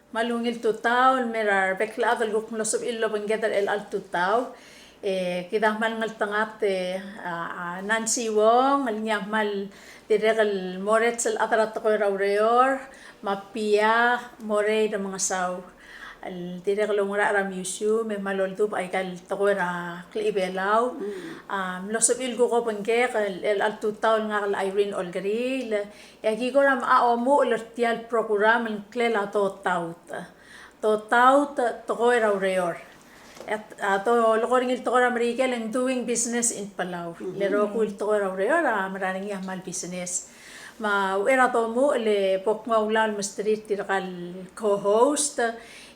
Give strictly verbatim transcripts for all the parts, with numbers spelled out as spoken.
Kmal ungil tutau el mo er a rebek el chad el kuk mlo sebechir el obengked er chelecha el tutau. E kid a kmal ngeltengat e, a, a Nancy Wong, el ngii a kmal dirrek el mo er sel chad er a tekoi er a ureor, me a Pia Morei Remengesau, el dirrek el oungerachel er a museum, me kmal oldubech aika el tekoi er a klechibelau. Mm. A, mlo sebechir el kuk obengkek er chelecha el tutau el ngak el Irene Olkeriil, e aki kora mo omuchel er tia el program el ngklel a Dotaut. Dotaut, tekoi er a ureor. E a, a, dolekoi er ngii el tekoi er a Merikel e ng doing business in Palau. Mhm. Le rokui el tekoi er a ureor a mera er ngii a kmal business. Me a uchei er a domuchel e bo kmo a ulaol el mesterir tirka el co-host,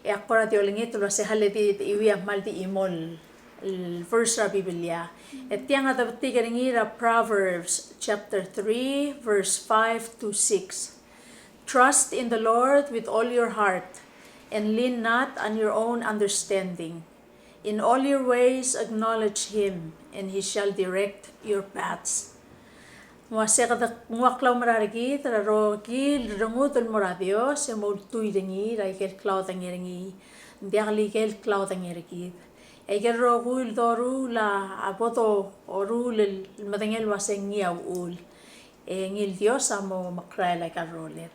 e ak kora di olengit el uase a le di, di chuiuii a kmal di chimo el el verse er a Biblia. E tiang a debetik er ngii er a Proverbs chapter three, verse five to six. "Trust in the Lord with all your heart, and lean not on your own understanding. In all your ways acknowledge him, and he shall direct your paths." Me uase kede nguu a klaumerang er kid er a rokui el rengud el mo er a Dios e mo ultuil er ngii er a ikel klaodengei er ngii. Ng diak el ikel klaodengei er kid. Aike el rokui el doruul a bo doruul el medengei el uase ngii a uchul. E ngii el Dios a mo mekrael aika el rolel.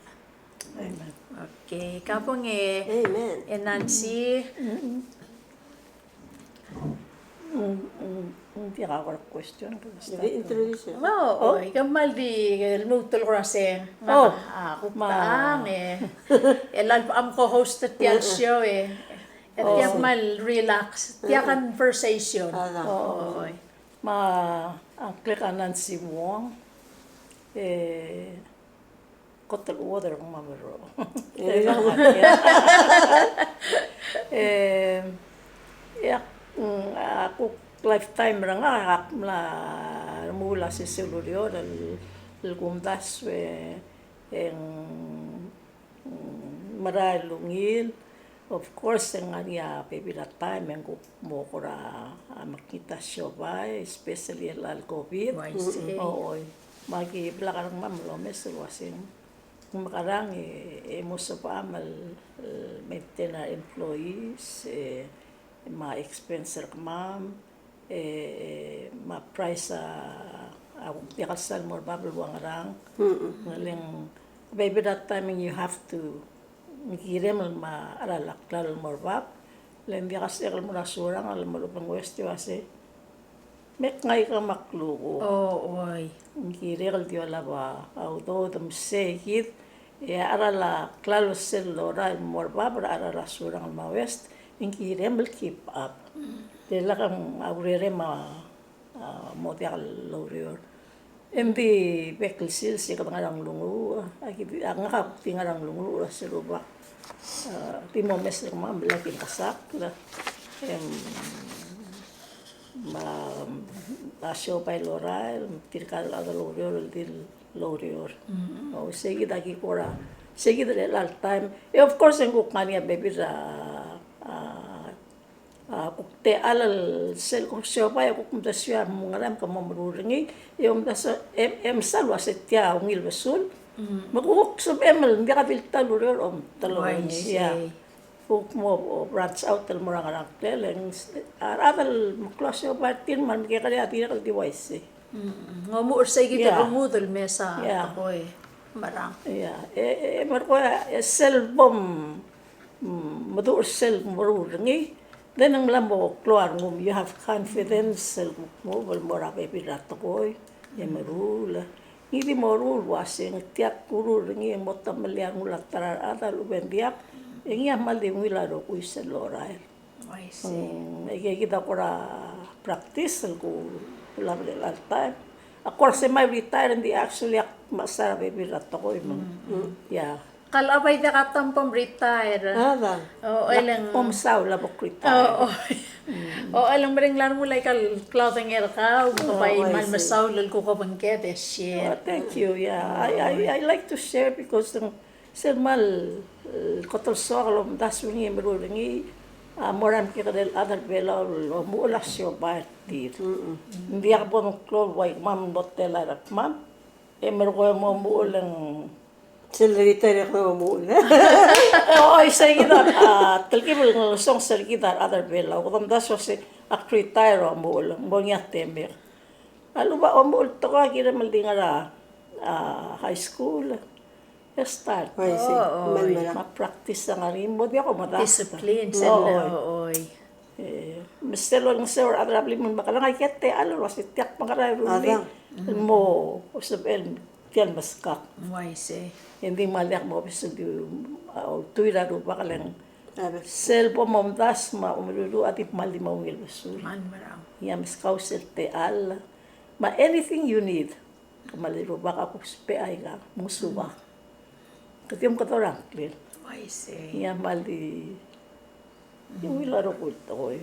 Amen. Okay, ka bong e, amen. E Nancy. Mm, mm, mm, mm, diak a kora question, kora start. Introduce. Oh, oh, ika kmal di lmuut el kora se. Oh, a, kuk ma. Tang e. E a lebo el co-host er tia el show e. E tia kmal relax, tia conversation. Oi. Me a ngklek a Nancy Wong, e, kot el chuodel er kemam el rokui. E, e, ak, mm, a kuk lifetime er ngak, ak mla remuul a sesei el ureor el, el kumdasu e, e ng Mm, merael el ungil. Of course, e ng ngar er ngii a bebil er a taem e ng kuk mo kora, a, mekngit a siobai, especially er chelecha el COVID. Uaisei. Oi. Me aki blak er kemam el omes el uasei ng mekerang e, e mo sebecham el, el maintain a employees, e, me a expense er kemam, e, e, me a price a, a kuk diak el sal mo er bab el ua ngerang. Mm-mm. Ng le ng, bebil er a taem e ng you have to, ng kirem el me a cheral a klalo el mo er bab. Le ng diak a sebechek el mo er a Surangel el mo lobengkes e uase, me kngai ke me a klukuk. O, oi. Ng kirek el di olab a udoud me sei kid, e a cheral a klalo sel lorael el mo er bab er a cheral a Surangel me a West, e ng kirem el keep up. Mm. Le lak a urerem a, a, mo diak loureor. E ng di bek el sils e kede ngar er a nglunguuch, a ki di, a ngak a di ngar er a nglunguuch er a Serubak. A, di mo mes er kemam el aki mekesakl. Em, me a, a siobai el lorael, tirka el chad el oureor el di loureor. Mm. O, sei kid a ki kora, sei kid er chelecha el taem. E of course, e ng kuk ngar er ngii a bebil er a, a, a, kuk techall el sel kuk siobai, e kuk mdesiou a mo ngerang ke mo meruul er ngii, e omdasu, e, e mesa el uase tia ungil besul. Mm. Me kuk sebechem el ng diak a di le ta el ureor, omteloi er ngii. Uaisei. Ia. Kuk mo, o, branch out el mo er a ngerang, le ng, a rechad el meklou a siobai er tir me a remekekerei a dirrek el di uaisei. Mm, ng omuchel er sei kid el rengud el mesa tekoi. Merang. Ia, e, e, e merekong e sel bo mm, meduch er sel meruul er ngii, then ng mla mo klou a rengum, you have confidence el kuk move el mo er a bebil er a tekoi, e meruul. Ngii di moruul el uasei ng tia kuruul er ngii e mo temellii a rengul a ta er a rechad a lechub e ng diak, e ngii a kmal di ungil a rokui sel lorael. I see. Mm, e kid a kora practice el kulab er chelecha el taem. Ak kora semi retire, ng di actually ak mechesang a bebil er a tekoi me ng. Mm, mm. Ia. Kau a bai diak a taem bom retire. A, da. O, e le ng. Bom saul a bo kretire. O, o. Mm. O, e le ng mereng a rengul aika el klaodengei er kau, me ke bai kmal mesaul el kuk obengked e share. Oh, thank you, yeah. I, I, I like to share because ng sel kmal, e, kot el soak el omdasu er ngii e meruul er ngii, a, mo er a remekekerei el chad er a Belau el omuchel a siobai er tir. Mm-mm. Ng diak bo meklou el ua kemam el mo telael er kemam, e merekong e mo omuchel e ng Sel retire e kede omuchel. Oi, sei kid a, a, telkib el ngesonges er kid a rechad er Belau. Kede omdasu el uase ak retire e omuchel, ng bo ngii a temek. A lebo omuchel tekoi a kirem el di ngar er a, a, high school. E start. Oi, sei. Oh, oi. Me a practice a ngar er ngii, mo diak ko medakt. Discipline, sel, oi. Oi. E, me sel olengeseu er a rechad er a blim el mekerang, aike el techall el uase tia ak mekerang e rullii el mo sebechel tia el meskak. Uaisei. E ng di kmal diak mobes el di, a, ultuil er a Rubak e le ng sel bo momdasu me a omeruul a di kmal di mo ungil besul. Kmal merang. Ia meskau sel techall. Me a anything you need. Kmal di Rubak a kuksbech aika, mosubak. Kede di omkedo er a ngklel. Uaisei. Ia kmal di, di ungil a rokui el tekoi.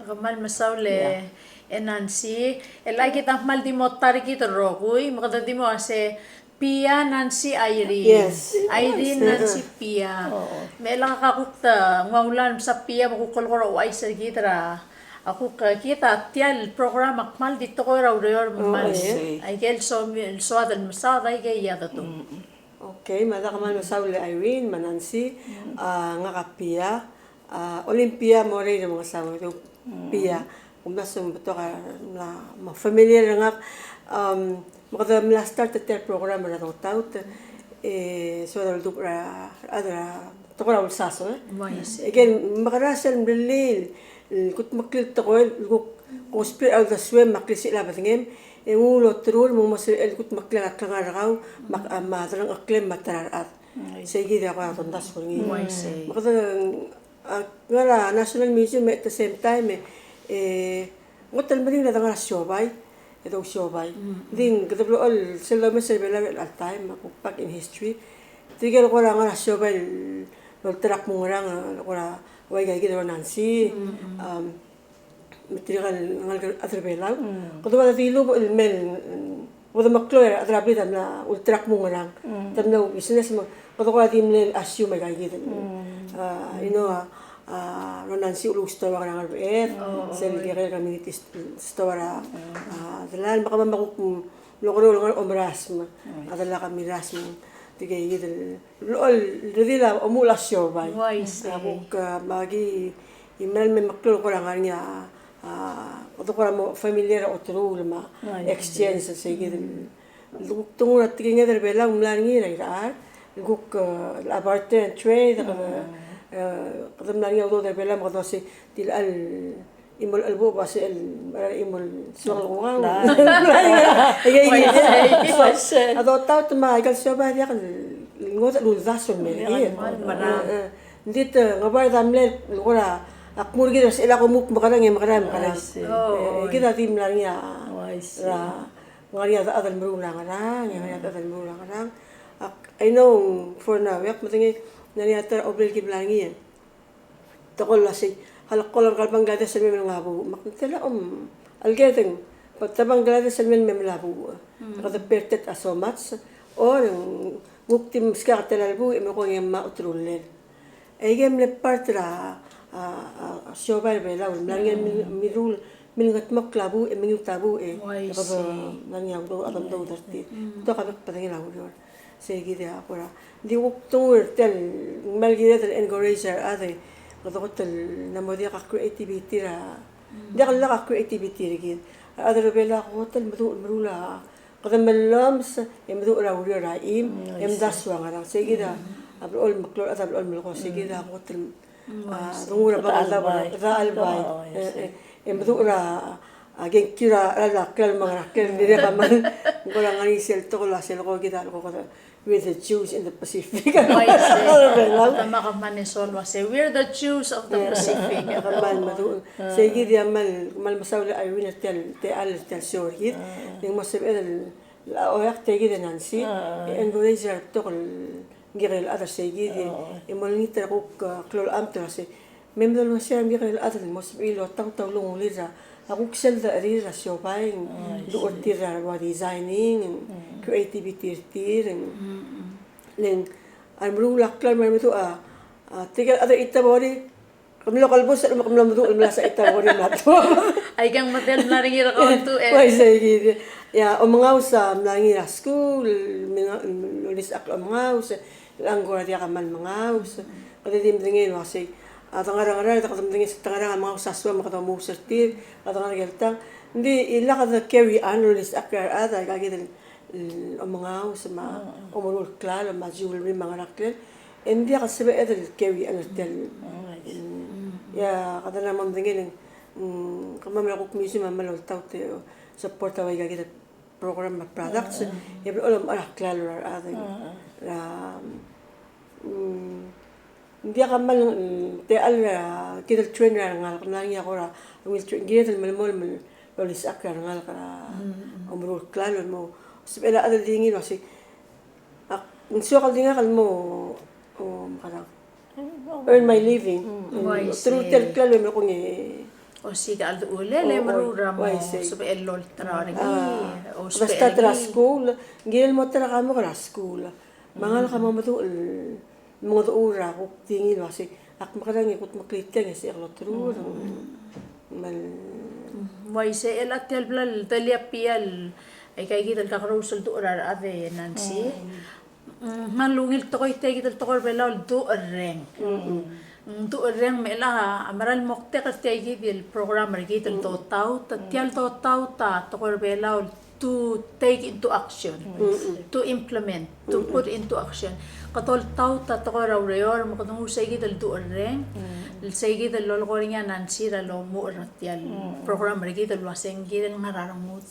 Kmal mesaul e Nancy, e le kid a kmal di mo ta er kid el rokui, me kede di mo uase Pia Nancy Irene. Yes. Irene Nancy Pia. Me lak a kuk ta, ng ua ungil el mesa Pia, me kuk el kora ouchais er kid er a A kuk, e, kid a tia el program a kmal di tekoi er a ureor me kmal. Aike el soam, el soad el mesaod aike el chad a tu. Okay, me a da kmal mesaul e Irene me a Nancy, a, ngak a Pia, a, Olympia Morei er a Mengesaol, Pia. Kumdasu e ng betok a mla, mla familiar er ngak, um, me kede mla start er tia el program er a Dotaut, e, soad el duubech er a, er a tekoi er a ulsaso, e. Again, mekerang sel mlellii el kudmeklii el tekoi el kuk, kuk spray er a uldesuem me a klisichel a bedengem, e nguu el oterul me ng mo sebechel el kudmeklii a klengar er kau me a, me a delengcheklem me a ta er a rechad. Sei kid a kora tomdasu er ngii. Me kede, a, ngar er a National Museum me at the same time, e, e, Ng kot el meringel a de ngar er a siobai, e de ousiobai. Ng di kede blechoel sel domes er a Belau er chelecha el taem, me a kuk back in history. Tirke el kora ngar er a siobai el olterau a kmo ngerang, el kora ua ika kid el Ronancy, um, me tirke el ngalek el chad er a Belau. Kede ua di lubech el mei el Bo de meklou e a rechad er a blid a mla ulterekokl el mo ngerang. Te mla business me kede kora di mle assume aika kid. A, you know, a, a, Ronancy a uluusii a store er a Ngerbeched, sel kekerei el community store er a, a, delal me kemam a kuk mlo kora ngar er a omerasem, a delal a omerasem, tirke kid el Lo, el redil a omuchel a siobai. Uaisei. A kuk, a, me aki, e mla me meklou el kora ngar er ngii a, a, kede kora mo familiar er a oteruul me a exchange, sei kid el. Kuk tenguu er a tekinged er a Belau a mla er ngii er a irechar, kuk, a, barter and trade, kede, a, kede mla er ngii a udoud er a Belau me kede ua sei, di el chimo el chelebuul a uase el, el chimo el suang el kongau. Uaisei. A dotaut me aika el siobai a diak el ngodech el uldasu el mei. Ng di te ngebard a mle el kora ak mo er kid er sel a kuk mekerang e mekerang e mekerang. E kid a di mla er ngii a, er a, ngar er ngii a chad el meruul a ngerang, ngar er ngii a chad el meruul a ngerang. Ak, I know for now, e ak medengei, ngar er ngii a ta er a obel ki mla er ngii. Te kol a sei, a le kol a Bangladesh el mei me lengai a buuch, me ak tela om, a le kedeng, te Bangladesh el mei me mla buuch. Kede pay attention a so much, or ng kuk di meskak a tela el buuch, e me kongei me a oterullel. Aike el mle part er a, a, a, siobai er a Belau, el mla er ngii a mil, milruul, milngetmokl a buuch, e mengilt a buuch, e kede mla er ngii a udoud, a udoud er tir. Te kuk bedengel a ureor. Sei kid a kora. Ng di kuk tenguu er tia el, ng kmal kired el encourage er a rechad e kede kot el mla mo diak a creativity er a, diak el lak a creativity er kid. A rechad er a Belau a kot el meduch, meruul a, kede mellomes e meduch er a ureor er a chim, e mdasu a ngerang. Sei kid a blechoel meklou, a blechoel melekoi, sei kid a kot el A, denguu er a bab el daob er a chelbai. E, e, e meduch er a, a, kengkiu er a, a, a klalo me a ngera el klalo, dirrek a kmal, ng kora ngar er ngii sel tekoi el ua sel ko kid a, ko kid a, we're the Jews in the Pacific. Uaisei. Kemam a kmal soal el ua sei, we're the Jews of the Pacific. Kmal meduch. Sei kid a kmal, kmal mesaul a Irene er tia el, tia el, tia el show er kid. Ng mo sebeched el, a, oeak tia kid e Nancy, e encourage er a betok el kekerei el chad er sei kid, e, e mo olengit er a kuk, a, klou el chad el ua sei. Me mlo ua sei a kekerei el chad el mo sebechir el otaut a ulungulir er a, a kuk sel decherir er a siobai, ng duch er tir er a ua designing, creativity er tir, le ng, a remeruul a klalo me a remeduch a, a, tirke el chad er a Itabori, Ke mlo kelebus, me ke mlo meduch el mla se a Itabori el mla tuobed. Aike ng medal mla er ngii er kau el tuobed. Uaisei kid. Ia, omengaus a mla er ngii er a skuul, me ng, Olisechakl a omengaus, el ng kora diak a kmal mengaus. Kede di medengei el uasei, a, de ngar er a Ngaraard, kede medengei se te ngar er a Ngaraard a mengaus a soam me kede omuus er tir, kede ngar er a Ngiratang. Ng di, e lak de carry on el olisechakl er a rechad, aika kid el, el omengaus, me a omeruul klalo, me a jewelry, me a ngerang, e ng diak a sebeched el carry on er tia el, mm, ia, kede mo medengei el, mm, kemam el kuk museum a kmal oltaut e support a ua aika kid el program me a products, e blechoel omechar a klalo er a rechad. Er a, mm, ng diak a kmal, mm, techall er a kid el train er a rengalek, ng ngar er ngii a kora, ungil train, kired el melemolem el olisechakl er a rengalek er a omeruul klalo el mo sebechel a chad el di ngii el uasei, ak, ng soak el di ngak el mo, o, mekerang, earn my living. Mm, mm. Through tia el klalo e merekong e osiik a cheldechulel e meruul er a mo sebechel el olterau er ngii, o sebechel er a skuul, ng kirel mo ta er a kamok er a skuul. Me a ngalek a mo meduch el mengedecheduch er a kuk di ngii el uasei, ak mekerang e kudmeklii tiang e sebechek el olterau. Me a, mm, uaisei, el a tia el bla el delia pial, aika kid el kakerous el duch er a rechad e Nancy. Mm. Mm, ng ungil tekoi tia kid el tekoi er a Belau el ducherreng. Mm. Mm, ducherreng me chelecha a mera el moktek er tia kid el program er kid el dotaut, tia el dotaut a tekoi er a Belau el to take into action, to implement, to put into action. Kede oltaut a tekoi er a ureor, me kede nguu sei kid el ducherreng, el sei kid el lolekoi er ngii a Nancy er a lomuchel er tia el program er kid el uasei ng kirel ngar er a rengud.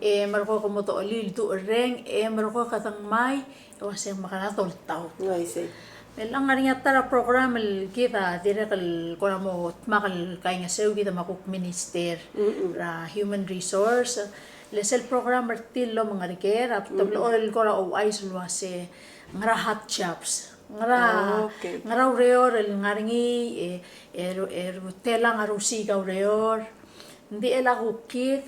E merekong e ke mo dochii el ducherreng, e merekong e kede ngmai, e uasei ng mekera doltaut. Uaisei. Me a ngar er ngii a ta er a program el kid a dirrek el kora mo dmak el kaingeseu kid me a kuk minister er a human resource. Le sel program er tir el omengerker, a te blechoel el kora ouchais el uasei ngera hot jobs. Ngera, ngera ureor el ngar er ngii, e, e, e, telang a rusiik a ureor. Ng di chelecha kuk kid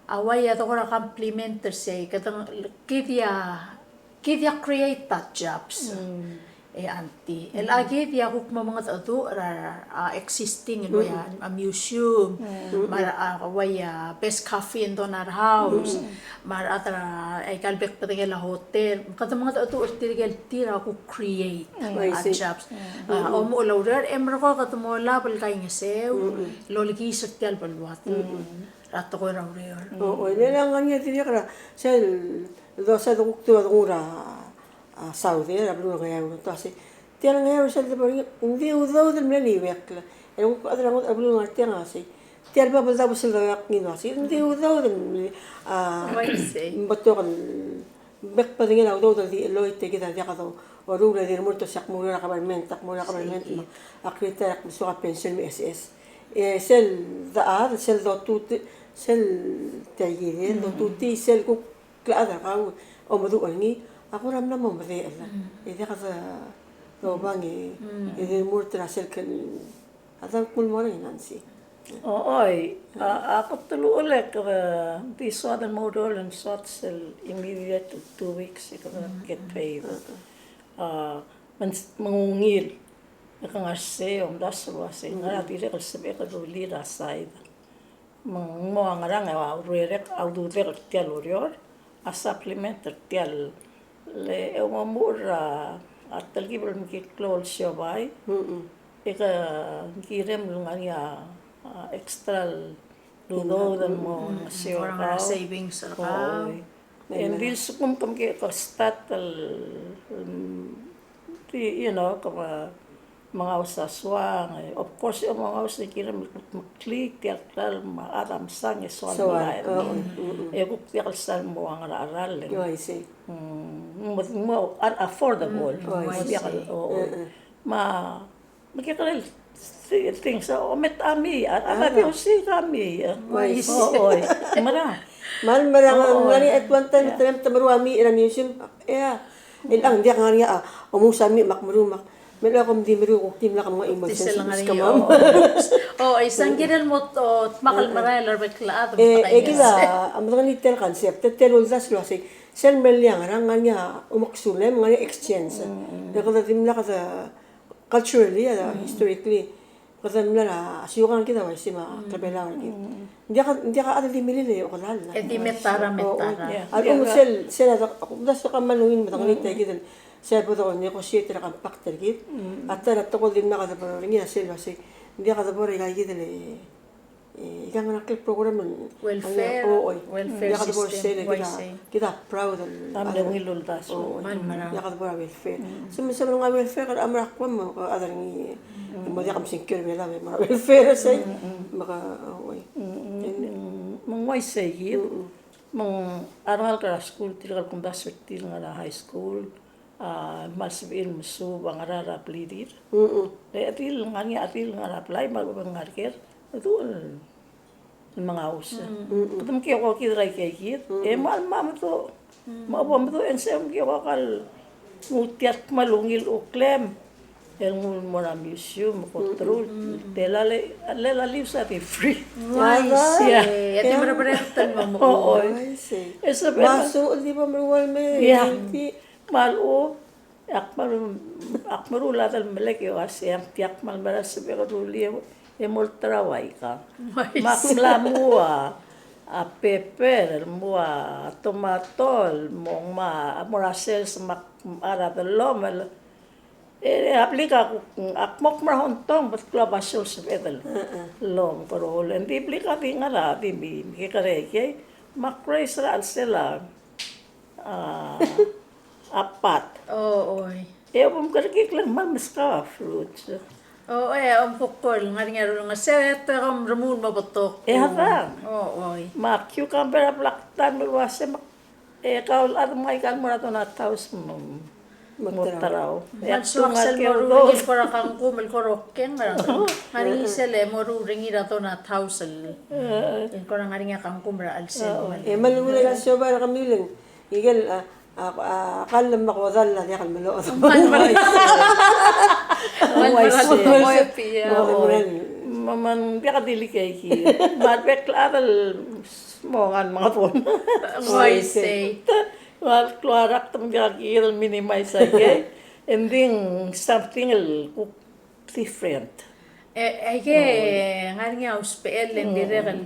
a uai a de kora complement er sei, kede ng, kid a, kid a create a jobs. E Auntie, chelecha kid a kuk mo mengedecheduch er a, a existing el uai a, a museum, me a, a, uai a best coffee in Donar House, me a rechad er a, aika el bek el bedengel a hotel, kede mengedecheduch er tirke el tir a kuk create a jobs. A, omuchel a ureor, e merekong e kede mo olab el kaingeseu el olekiis er tia el beluad er a tekoi er a ureor. O, o, le ngar er ngii a dirrek er a, sel, dosa de kuk tua de nguu er a, a, Saudi, er a beluu er a Ngeaur, te uasei, tia el Ngeaur sel de bo er ngii, ng di udoud el mle Iuekl. E kuk chad er a ngodech er a beluu el ngar tiang a sei, tia el bab el daubes el doiak ngii el uasei, ng di udoud el mle, a, ng betok el bek el bedengel a udoud el di cheloit e kid a diak doruul e di remurt el uasei ak mo oureor er a government, ak mo oureor er a government, me ak retire e ak mesuak a pension me a S S. E sel dechad, sel dotutii, sel tia kid, e dotutii, sel kuk klechad er kau, omeduch er ngii, a kora mla mo medechel. E diak de, dobang e, e di remurt er a sel kid, a dang kuk mo er ngii, Nancy. O, oi, a, a kot el uchul e kede di soad el mo oureor el soad sel immediate two weeks e kede get paid. A, me ng, me ng ungil, e ke ngar sei, omdasu el uasei, ngera dirrek el sebechek el rullii er a side. Me ng mo ngerang e a urerek, a ududek er tia el ureor a supplement er tia el, le, e ng omuchel er a, a telkib el mekiklou el siobai. E ke ng kirem el ngar er ngii a, a, extra el udoud el mo, mm, sio er kau. Savings er kau. Oi. E ng di lsekum ke mekek el start el, mm, di, you know, ke mo mengaus a soang, e, of course, e mengaus e kirem el kudmeklii tia el klalo me a chad a mesang e soal el merael. E kuk diak el sal mo ua ngera a cheral. Oh, I see. Mm, mo, mo unaffordable. Oh, I see. Mo diak el, o, o. Me a mekekerei el things, o, me te mei, a, a, a, di osiik a mei, a. Oi. O, oi. Mera. Me a le mera, o, o, ngar er ngii at one time, te, te meruul a mei er a museum, e, el ng diak ngar er ngii a, omuus a mei me ak meruul me ak, me a lak kom di meruul, kuk di mla kemam a emergency, kemam. O, o, isang kirel mo, o, dmak el merael er a bek el chad, e, e kid a, a medengei tia el concept, tia el uldasu el uasei, sel mle ngerang, ngar er ngii a omeksulem, ngar er ngii a exchange. Le kede dimlak de culturally, a, historically, Kede mla er a siukang er kid a uaisei me a klebelau er kid. Ng diak, ng diak a chad el di milil e okedall. E di metara, metara. A lechub sel, sel a, kumdasu e kmal ungil medengelii tia kid el, sel bo de negotiate er a compact er kid. A ta er a tekoi el dimlak de bo er ngii a sel uaisei. Ng diak de bo er aika kid el, e, ika ngar er ngii a program el welfare. O, oi. Welfare system, uaisei. Kid a proud el, a ungil uldasu. O, oi. Kmal mera. Diak de bo er a welfare. Se me, se me ng ngar er a welfare, kede mla er a Guam, me kede ngii, mo diak msingkio er a Belau, me ng ngar er a welfare, sei. Me ke, o, oi. Me ng uaisei kid. Me ng a rengalek er a skuul, tirka el kumdasu er tir el ngar er a high school, a, kmal sebechir el mesuub a ngera er a blirir. Le a redil ngar er ngii, a redil ngar er a blai, me a lechub e ng ngar er ker, a dul mengaus. Kede mekekoki er aika kid, e kmal meduch. Me a bo meduch e ng sei mekekoki el nguu tia el kmal ungil uklem el nguu el mo er a museum, me ko teru el tela le, le a lius a di free. Uaisei. E di mereberekel el mo. O, oi. Uaisei. E sebechel. Me a suub el di bo meruul me. Ia. Me a lechub, ak mera, ak meruul a delmelek e uaisei, e ng diak kmal mera el sebechek el rullii e mo olterau aika. Uaisei. Me ak mla muu a, a pepper, el muu a tomato, el mo ngmai a mo er a sers me ak mechar a dellomel. E a blik a kuk, ak mo kmo er a Hong Kong, me te klou a basio el sebeched el lomkeroul. Ng di blik a di ngar er a di mi, mi kekerei, me ak raise er a chelsel a, a, a pot. O, oi. E bo mkerekikl e ng kmal meskau a fruits. O, e, omkokol, ngar er ngii a rulengeseu, e te kom remuul me betok. E a dang. O, oi. Me a cucumber a blak ta el uaisei me E kau el chad me aika el mo er a Donut House me, mo terau. Me a soak sel mo er a urengir el kora kangkum el kora okeng, ngar er ngii sel mo er a urengir a Donut House el, el kora ngar er ngii a kangkum er a chelsel. E me a lenguu el siobai er kemiu el, ikel, a, a, a kall me a kodall a diak el meloched. Me ng diak di likeikid. Me a rebek el chad el mo ngar me a bon. Uaisei. Me a klou a rakt me ng diak kired el minimize aikei. Ng di something el kuk different. E, aikei, ngar er ngii a usbechel e ng dirrek el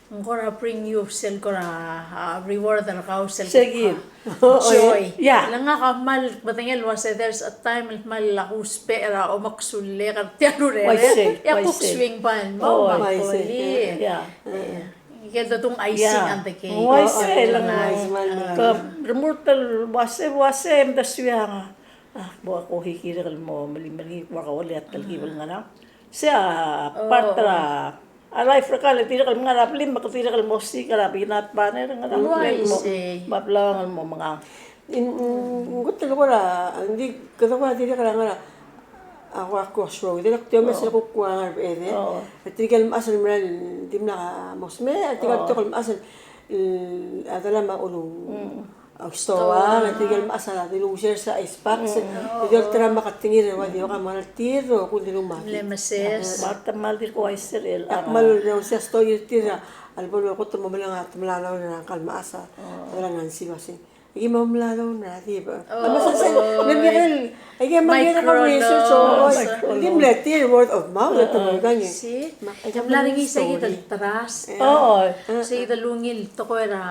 ng kora bring you sel kora, a, reward er kau sel kuk, a, joy. Le ngak a kmal medengei el uasei there's a time el kmal ak ousbech er a omekesulek er tia el urerek. E ak kuk swing by el mo, me ak koli. Ikel dedung icing on the cake. Uaisei, le ng, ke remurt el uasei, uasei, me te suiang. A, bo ak ohi kirek el mo, meli, meli, bo ak olii a telkib el ngerang. Sei a part er a, a life er kau el dirrek el ngar er a blim, me ke dirrek el mo siik er a peanut butter, ngerang. Uaisei. Me a blang el mo mengang. Ng, ng, ng kot el kora, ng di, kede kora dirrek el ngar er a, a, kuk show, dirrek tia el mes el kuk ngar er a bechedel. E tirke el mechas el mera el dimlak a mo smecher, e tirke el betok el mechas el, a, dela me a ulu, a, stoa, e tirke el mechas a dilu sers a ice box, e di olterau me a ketengir el ua di oka me a ngar er tir, e kuk dilu me a. Mle meses. Me te kmal dirk uaisei el. Ak kmal ungil a story er tir, a lebo el kot el mo meleng a temelalau er ngka el mechas, a dela ngan sibasing. Aki mo mla doun er a dib. A mesesei, ng mle, aki mo mle research, o, ng di mle tir word of mouth, e te mo dang e. Si, ng mla er ngii sei kid el trust. O, sei kid el ungil tekoi er a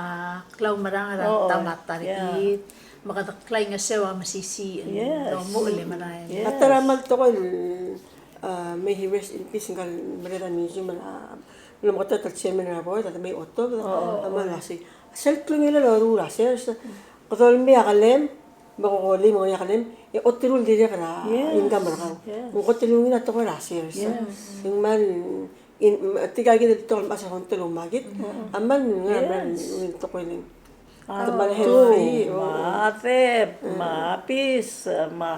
klaumerang er a tamata er kid. Me kede klaingeseu a mesisiich el domuchel e merael. A ta er a kmal tekoi el, a, may he rest in peace, ngka el merek er a museum el, a, mlo meketeketang el chairman er a board, a Demei Otobed, a kmal uasei. Sel klungel el loruul a sers, kede olmii a kelem, me ko olii me ko ngii a kelem, e oterul dirrek er a income er kau. Ng kot el ungil a tekoi er a sers. Ng kmal, tirka kid el betok el mechas er a kongtel el oumakit, a kmal ngar er a mera el ungil tekoi el. Kmal healthy, me a deb, me a peas, me a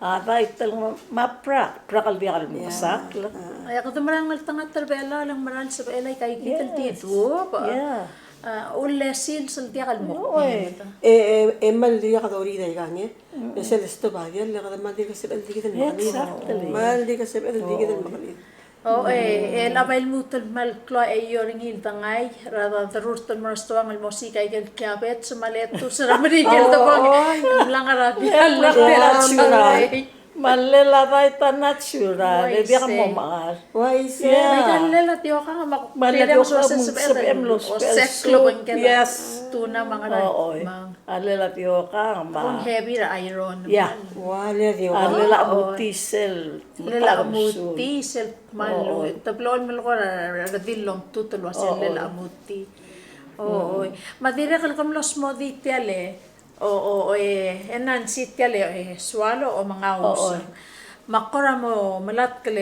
A daitel me a brak, brak el diak el mekesakl. Ia, kede mera el ngeltengat er a Belau, le ng mera el sebechel aika kid el di duubech. A, ullesil sel diak el mo. E, e, e kmal diak dorael aika ngii. E sel stob a diak, le kede kmal dirk sebechel di kid el mekelid. Exactly. Kmal dirk sebechel di kid el mekelid. O, e, e, a bai lmuut el kmal klou a eou er ngii el dengai, er a derurt el mo er a stoang el mo siik aike el kiabets, me a lettuce, er a Merikel, debong, mla ngar er a Belau, el mla ngar er a Belau. Me a llel a dait a natural, e diak mo mechar. Uaisei. Uaisei. Yeah. Me a llel a tiokang me a, me a llel a tiokang me a sebechem el soup. Yes. Tuna me a ngerang. Oi. Me a llel a tiokang me a. Kung heavy er a iron. Yeah. Ua, llel a tiokang. A llel a chemutii sel. Llel a chemutii sel kmal. Oi. Te blo el melekoi er a redil el omtut el uasei llel a chemutii. Oi. Me a dirrek el ke mlo smodii tia el O, o, o, e, e Nancy tia el, e, swallow, omengaus. O, o. Me ak kora mo melatk el,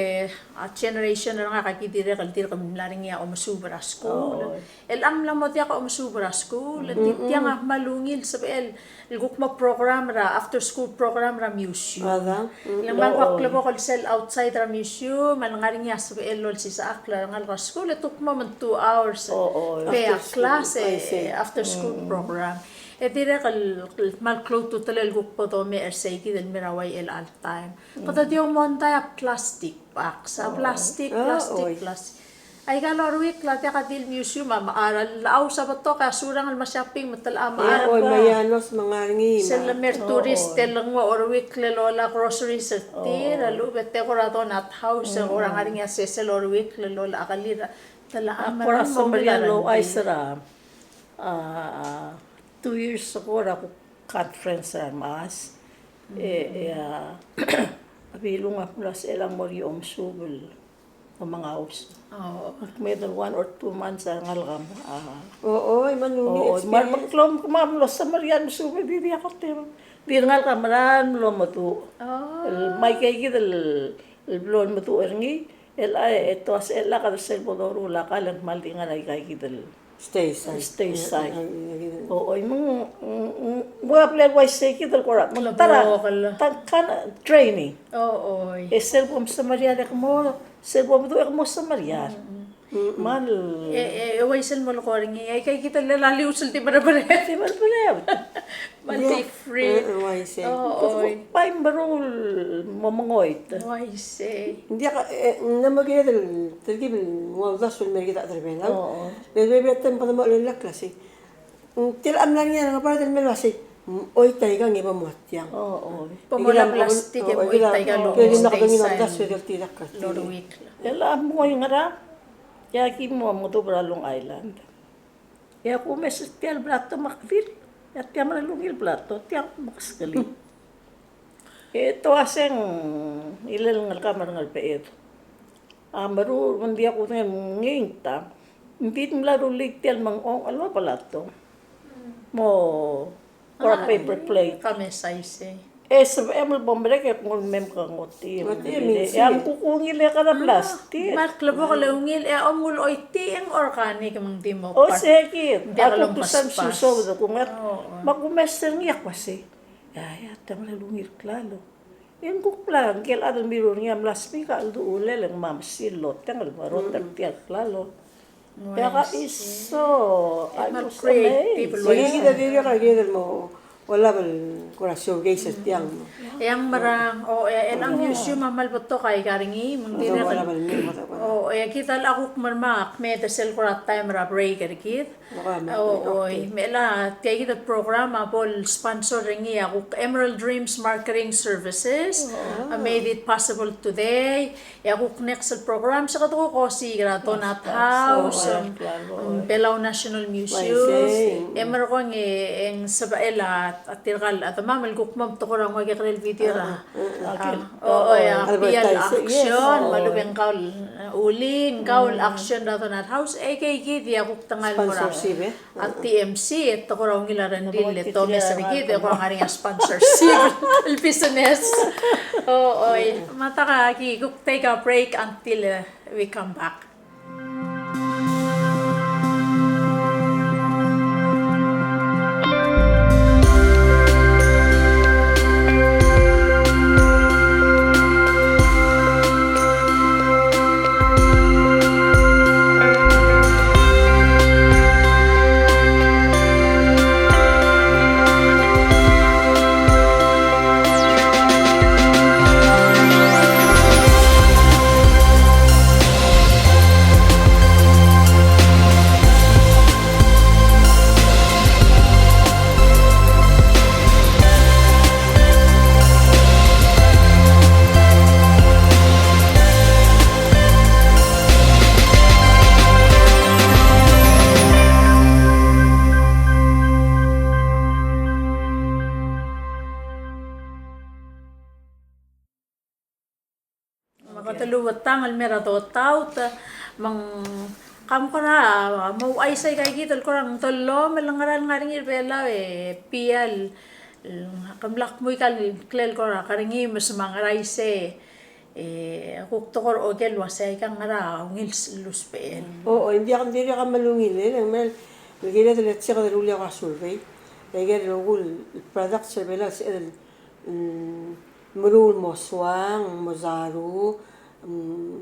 a, generation er ngak a ki dirrek el dirk mla er ngii a omesuub er a skuul. O, o. El ng mla mo diak a omesuub er a skuul, e di tiang a kmal ungil sebechel el kuk mo program er a, after school program er a museum. A da. Mm. Le ng kmal kuk klebokel sel outside er a museum, me a lengar er ngii a sebechel el olsisechakl er a rengalek er a skuul, e te kuk mo two hours. O, o. Pe a class, e, after school program. E dirrek el, el kmal klou a ultutelel el kuk bo domes er seikid el mei er a ua el chelecha el taem. Kede di omondai a plastic box, a plastic, plastic, plastic. Aika el oruikl a diak a di el museum a mechar, a lechau a betok e a surang el me shopping me te locha mechar. Oi, me a ianos me ngar er ngii. Sel lemei er a tourist el nguu a oruikl el ola groceries er tir, a lechub e te kora donut house, e kora ngar er ngii a sesei el oruikl el ola kelir, te locha mechar. Ak kora semeriar el ouchais er a, a, two years ago er a kuk conference er a remechas. E, e, a, a Bilung a mlo sebechel a mo er ngii a omesuub el omengaus. O. Kmeed el one or two months a rengalek a, a. O, o, me a ungil experience. O, me a remeklou me kmal mlo semeriar el mesuub e di diak a tebel. Di rengalek a mera el mlo meduch. O. El me aikeikid el, el blo el meduch er ngii, el a, e te uasei el a kede sel bo doruul a kall e ng kmal di ngar er aikaikid el Stay safe. Stay safe. O, o, me ng, ng, ng, ng ua bla el uaisei kid el kora, me ng ta er a, ta er a kind of training. O, o. E sel bo msemeriar e kmo, sel bo mdu e kmo semeriar. Mm, mm. Me ng. E, e, e uaisei el mo lekoi er ngii, aikaikid el llel a lius el di merebered. Di merebered. Me ng di free. E, e, uaisei. O, o. Bai meruul mo mengoit. Uaisei. Ng diak, e, ng mo kired el, telkib el nguu a uldasu el mer kid a chad er a Belau. O, o. Le bebil el taem kede mo chelellakl a sei. Ng tela a mla er ngii a ngebard el mei el uasei, mm, oit aikang e bo mo tiang. O, o. Bo mo ola plastik e mo oit aikang el stay safe. Loruikl. El a mngoi ngerang, e aki mo mengedub er a Long Island. E a kumes er tia el blato me a kdil, e a tia mera el ungil blato, tia mekeskelii. E te uaseng, ilel ngelekam er a Ngerbeched. A meruul, me ng diak kudengei el ngii ng tang. Ng di mla rullii tia el mengchong el ua blato. Mo, kora paper plate. Ka mesa isei. E sebechem el bo merek e knguu el mei me ke ngotii. Ngotii, e a mkuk ungil e kede plastik. Me a klebokel e ungil e a omnguu el choitii e ng organic me ng di mo part. O, sei kid. Ng diak lomkespes. A kuk tusang sisou de kung. O, o. Me a kumes er ngii a kmo sei. Ia, ia, te mera el ungil klalo. E ng kuk bla, ngike el chad el mirruul er ngii a mla sbik a chelduchulel e ng mo mesil el oteng el merot er tia el klalo. E a ka iso, I was amazed. Kid a dirrek a kid el mo olab el kora showcase er tiang. E a mera, o, e, e a museum a kmal betok aika er ngii, me ng dirrek el, o, e kid a locha kuk mer me a kmeed er sel kora taem er a break er kid. O, oi, me a tia kid el program a bo el sponsor er ngii a kuk Emerald Dreams Marketing Services, a made it possible today. E a kuk next el program se kede kuk osiik er a Donut House, em, Belau National Museum. E merekong e ng sebechel a tirka el chedemam el kuk mo metekoi er a ngua kekerei el video er a A, o, o, ia, Belau Auction, me a lechub e ng kau el, e, uli, ng kau el auction er a Donut House, e aika kid a kuk tengai el mo er a, a T M C, e te kora ungil a rengrir el domes er kid, e kora ngar er ngii a sponsorship el business. O, oi. Me a ta ka ki kuk take a break until, e, we come back. Te lubetang el mei er a dotaut, me ng kam kora mo uaisei aika kid el kora ng dollomel el ngar er ngii er Belau e bia el Ke mla kmo aika el klel kora kerengii me se me a ngera isei, e, kuk tekoi er a oker el uasei aika ngera ungil s-, lusbechel. O, o, ng diak, ng dirrek a mle ungil, e, ng mle, ng kired el check el rullii a survey. Aike el rokui el products er Belau el sebeched el, mm, meruul el mo suang, mo zaru, mm,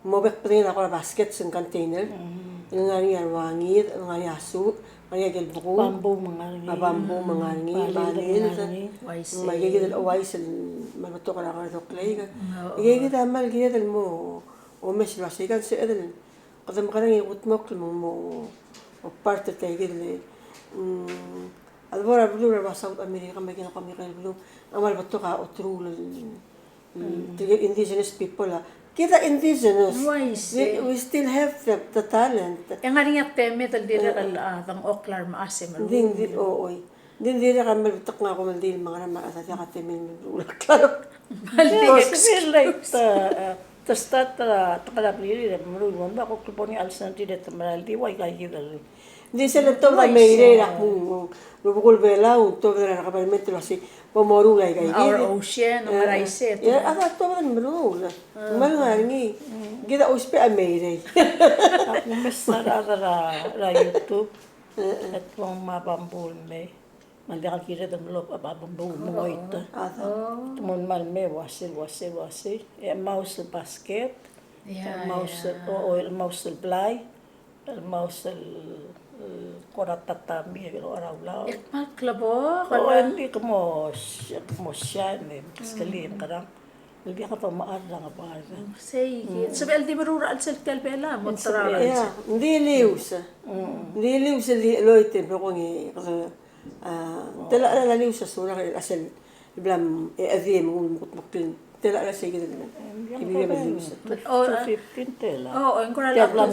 mo bek el bedengel a kora baskets and container. Mm. El ngar er ngii a ruangir, el ngar er ngii a such, ngar er ngii a ikel bekul. Bamboo me ngar er ngii. A bamboo me ngar er ngii, mm, balil, balil me ngar er ngii. Uaisei. Me aike kid el uaisei el, me a betok er a ngar er a doklei. Mm, o. Aike kid a kmal kired el mo omes el uasei aika ng sebeched el kede mekerang e kudmokl me ng mo, o, part er tia kid el, mm, a debo er a beluu er a South America me aike el kom ikel beluu a kmal betok a oteruul el Mm. Tirke el indigenous people a. Kid a indigenous. Uaisei. We, we still have the, the talent. E ng ngar er ngii a temed el dirrek el, a, dengchokl a remechas e meruul. Ng di, ng di, o, oi. Ng di, ng dirrek a kmal betok a kom el di el mengerang me a rechad a diak a temel el meruul. Klaro. Ng di, o, excuse. Te, te start er a, te ngar er a blirir e meruul, me a kuk bo er ngii a chelsel ng di le te mera el di ua aika kid el Ng di sel tuobed a meirei er a kmo, rubekul Belau, tuobed er a government el uasei, bo moruul aika kid. Our ocean, ng mera isei. E, a tuobed el meruul. Ng mera ngar er ngii. Kid a ousbech a meirei. Ak mesa er a, er a, er a YouTube. E, e. E te mong me a bamboo el mei. Me ng diak a kired el mlo, a, a bamboo el mengoit. A, a. Te mong me a mei uasei, uasei, uasei. E mouse el basket. Ia, mouse el, ia. O, o, el mouse el blai. El mouse el, el kora tatami el kora ulaol. E kmal klebokel. O, e ng di kmo, kmo shine, e, skelii, mm, ngerang. El diak a tomechar er a ngebard. Mm, sei, mm, sebechel di meruul er a chelsel tia el Belau, mo tara. Ia, ng di lius. Mm. Ng di lius el di cheloit e mlo kongei, e, A, ng tela a lius a surang el sel bla, e, a di me ng kudmokl. Ng tela a sei kid el, e, bla lius. O, fifteen tela. O, o, ng kora tia el bla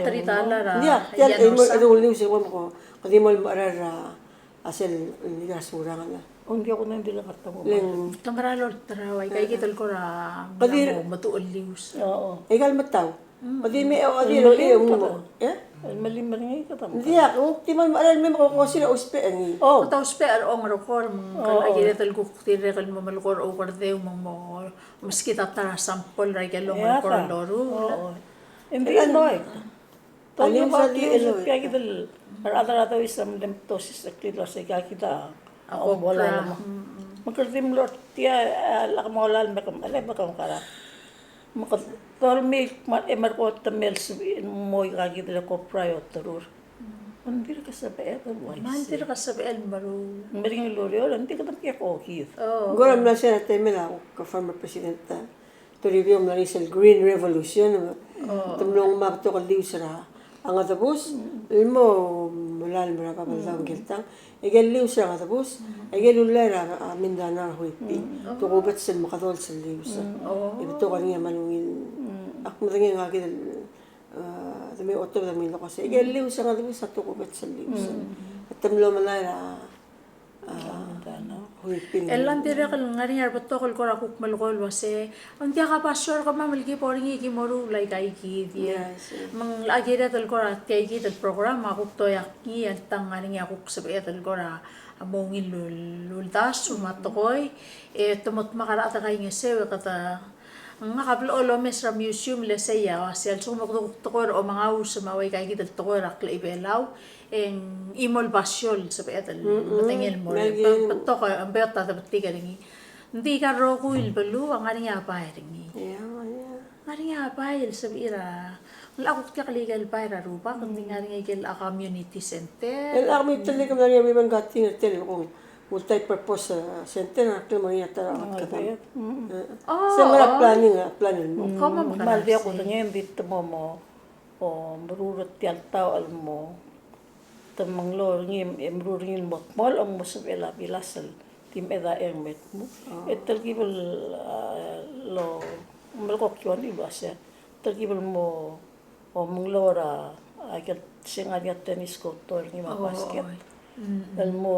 three dollar. Ia, tia el mo, e, lius e ng ko, kede mo mecherar a, a sel, e, a surang a. Ng di ko ng di le ngar er a tang. Te mera el olterau, aika kid el kora, kede mo meduch el lius. O, o. Aika el metau. Mm. Kede me, o, di, el mei, e, e? El mei, el mei, kede me. Diak, o, di me, me, me, me, ko, ko, sila ousbech er ngii. O. Kede ousbech er a ongerekor, me ng kora, o, kired el kuk dirrek el mo melekoi er a oukerdeu, me ng mo, meskid a ta er a sample er a ikel ongerekor el loruul. O, o. Ng di el noi. Tony Bati el tia kid el, er a rechad er a dois a mle mtosis er a kid el uasei aika kid a, a, a, okra. Obola el mo. Mm, mm. Me kede di mlo er tia, e, lak mo ola el me ke, e, me ke mekera. Me kede dolmii, me, e, me ko temel sebechir el mo aika kid el copra e oterur. Mm. Me ng dirk sebechel el uaisei. Me ng dirk sebechel el meruul. Me ng di el ureor, ng di kede mkiei a okid. O. Ng kora mla se er a temel a, ko former president, a, Toribiong, mla er ngii sel Green Revolution, o, te mlo nguu a betok el lius er a ngedebus, mm, el mo melalem er a Babeldaob, mm, Ngikertang. Aike el lius er a ngedebus, mm, aike el ullai er a, a, Mindanao er a Huipi. Mm. Tokubets el mekedol sel lius. Mm. O. E betok er ngii a kmal ungil. Mm. Ak medengei ngak kid el, a, de mei otobed a mei el kmo sei. Aike el lius er a ngedebus a tokubets el lius. Mm. Te mlo melai er a A, Huipi. E le ng dirrek el ngar er ngii a rebetok el kora kuk melekoi el uasei, ng diak a basio er kemam el ki bo er ngii ki meruul aika kid. Yes, yes. Me ng locha kired el kora tia kid el program a kuk doiak ngii el tang ngar er ngii a kuk sebeched el kora mo ungil el ul-, uldasu me a tekoi, e te mo dmak a rechad el kaingeseu e kede Ngak a blechoel omes er a museum el sei a, a sel lsekum e kede kuk tekoi er a omengaus me a ua ika kid el tekoi er a klechibelau, e ng chimo el basio el sebeched el, mm, medengei el mo, me, betok, e, beot a debetik er ngii. Ng di aika el rokui el beluu a ngar er ngii a bai er ngii. Ia, ia. Ngar er ngii a bai el sebechir a, ng locha kuk diak el ikel bai er a rubak, ng di ngar er ngii ikel, a, community center. El ak mitelik ngar er ngii a ribbon cutting er tia el kung. Multi-purpose, uh, center, a klemang a ta er a ngatketan. Mm. Eh, oh, se mera, oh, planning, a planning. Mm. Kmal diak kudengei, ng di te mo mo, o, meruul er tia el taoch el mo, te menglou er ngii, e meruul er ngii el mo dmolech, e ng mo sebechel a bilas el di mechedecheng me dmu. Oh. E telkib el, uh, lo, melekoi a kiuani el uasei. Telkib el mo omenglou er a, a, ikel se ngar er ngii a tennis court er ngii me a, oh, basket. Mm. El mo,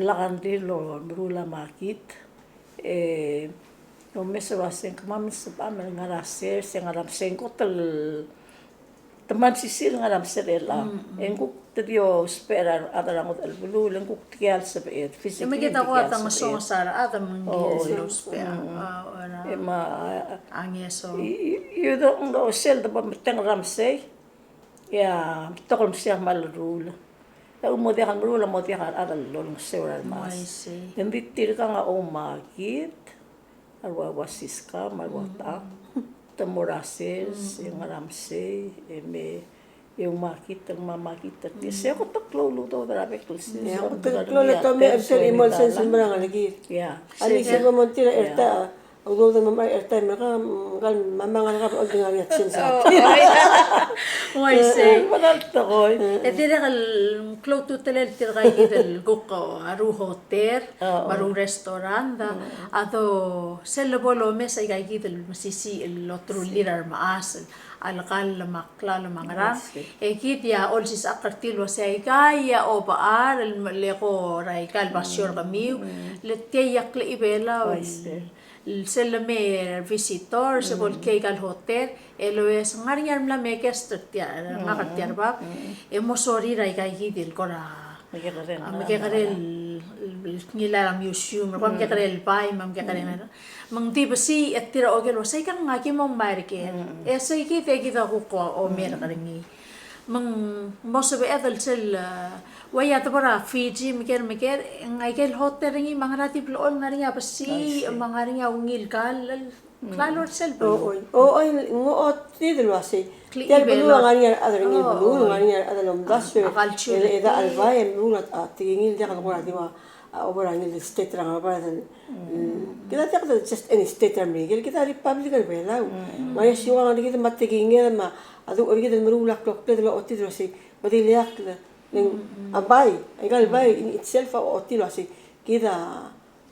blak a ngii el meruul a makit. E omes el uasei ng kemam el sebecham el ngar er a sers, e ngar er a mesei, ng kot el te mla mesisiich el ngar er a mesei er chelechang. E ng kuk te di ousbech er a rechad er a ngodech el beluu, e le ng kuk tia el sebeched, physically. E me kid a kuk a ta ngesonges a rechad me ng di ousbech. E me a ngeso. Iodong, ng sel debo metengel er a mesei. E a betok el mesei a kmal meruul. E a mo diak el meruul, a mo diak a rechad el olengeseu er a remaas. E ng di tirkang a oumakit a rua, ua Siska me a rua Tang. Te mo er a sers, e ngar er a mesei, e me, e oumakit, e me oumakit er tir. Se kot el klou el udoud er a bek el sils. E kot el klou el udoud er a bek el sils. Ia. Alii, se bo mo tir a erta, udoud er a mama er a erta, me ka, ka mama ngar er a ka, bo el di ngar er ngii a sils. Uaisei. Uaisei. E dirrek el klou a ultutelel tirka kid el kuk a rehotei me a rerestaurant, a do sel lebo lomes aika kid el mesisiich el oterulir a remechas, a lekall me a klalo me a ngerang. E kid a olsisechakl er tir el uasei aika a obechar el melekoi er aika el basio er kemiu, le tia a klechibelau el sel lemei a visitor, se bo el kiei aika el hotel, el uase ng ngar er ngii a mla me guest er tia, ngak er tia er bab, e mo sorir aika kid el kora mekekerei, a, mekekerei el, el ngilai a museum, el kora mekekerei el bai, me a mekekerei me a, me ng di besiich er tir a oker el uasei, aika ng aki mo mei er ker. E sei kid, e kid a kuk omerk er ngii. Me ng mo sebeched el sel, e, ua ia debo er a Fiji, meker, meker, ng aike el hotel er ngii, me a ngera di blechoel ngar er ngii a besiich, me a ngar er ngii a ungil kall, klalo er sel beluu. Oi, oi, ng otid el uasei. Tia el beluu a ngar er ngii a rechad er ngii el beluu, ngar er ngii a rechad el omdasu, e, e, a culture er tir. E, e, a bai, e, beluu a, a, tekingir, diak el kora di ua, a, obor a ngii el state er a ngar er a bai, e, kid a diak el just any state er a Merikel, kid a republic er a Belau. Ngar er ngii a siukang er kid me a tekingir me a duch er kid el meruul a kloklled el otid el uasei, me di ileakl, e, ng, a bai, aika el bai in itself a otid el uasei, kid a,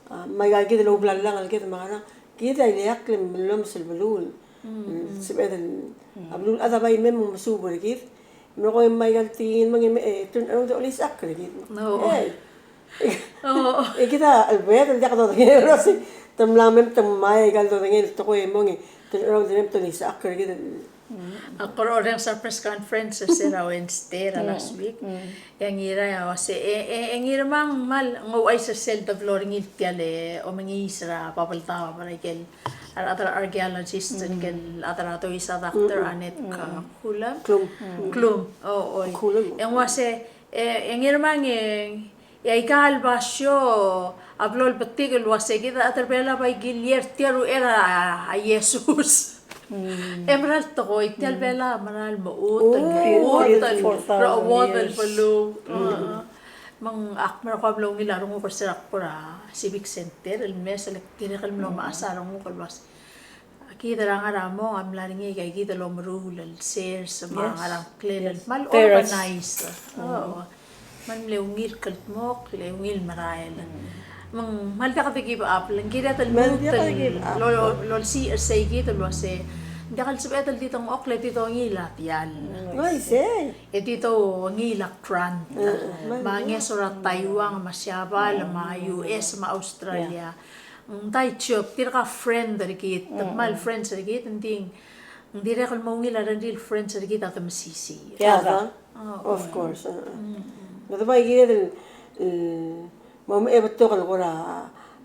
a, me aika kid el oublallang el kid me a ngerang, kid a ileakl el mlo mes el beluu. Mm, sebeched el, a beluulechad a bai me ng mesuub er kid. Me kuk me aika el tekingir me ng, e, turn around e olisechakl er kid. No. E, e kid a chelebed el diak dodengei el uasei, te mla me te mei aika el dodengei el tekoi e mong e turn around e mei me te olisechakl er kid. A kora orrenges a press conference er se er a Wednesday er a last week. E a Ngirmang a uase, e, e, e Ngirmang me ng ouchais er sel deblo er ngii el tia el omengiis er a Babeldaob er a ikel, a rechad er a archaeologist, ikel chad er a Toisa, Doctor Annette Ka-, Kulam. Klum. Klum, o, oi. Kulam. E ng uase, e, e Ngirmang e, E aika el basio a blo lebetik el uase kid a chad er Belau a bai kiliei er tia el uchei er a, a Jesus. E mera el tekoi, tia el Belau a mera el mechut, el mechut, el mechut el beluu. Me ng ak mera ko a mlo ungil a renguk er se er a kora Civic Center el mes el dirrek el mlo mechas a renguk el uase kid er a ngar er a mong a mla er ngii aika kid el omeruul el sers me a ngar er a ngklel el kmal organized. Me ng mle ungil kldmokl, le ungil merael. Me ng kmal diak de give up, le ng kired el lmuut el lolsiich er sei kid el uase ng diak el sebeched el di dengchokl e di dongiil a tial. E di dongiil a grant. Me a ngeso er a Taiwan, me a Siabal, me a U S, me a Australia. Ng di job, tirka friend er kid, te kmal friends er kid, ng di, ng dirrek el mo ungil a rengrir el friends er kid a de mesisiich. Of course. Ng di bai kired el, el, mo me betok el kora,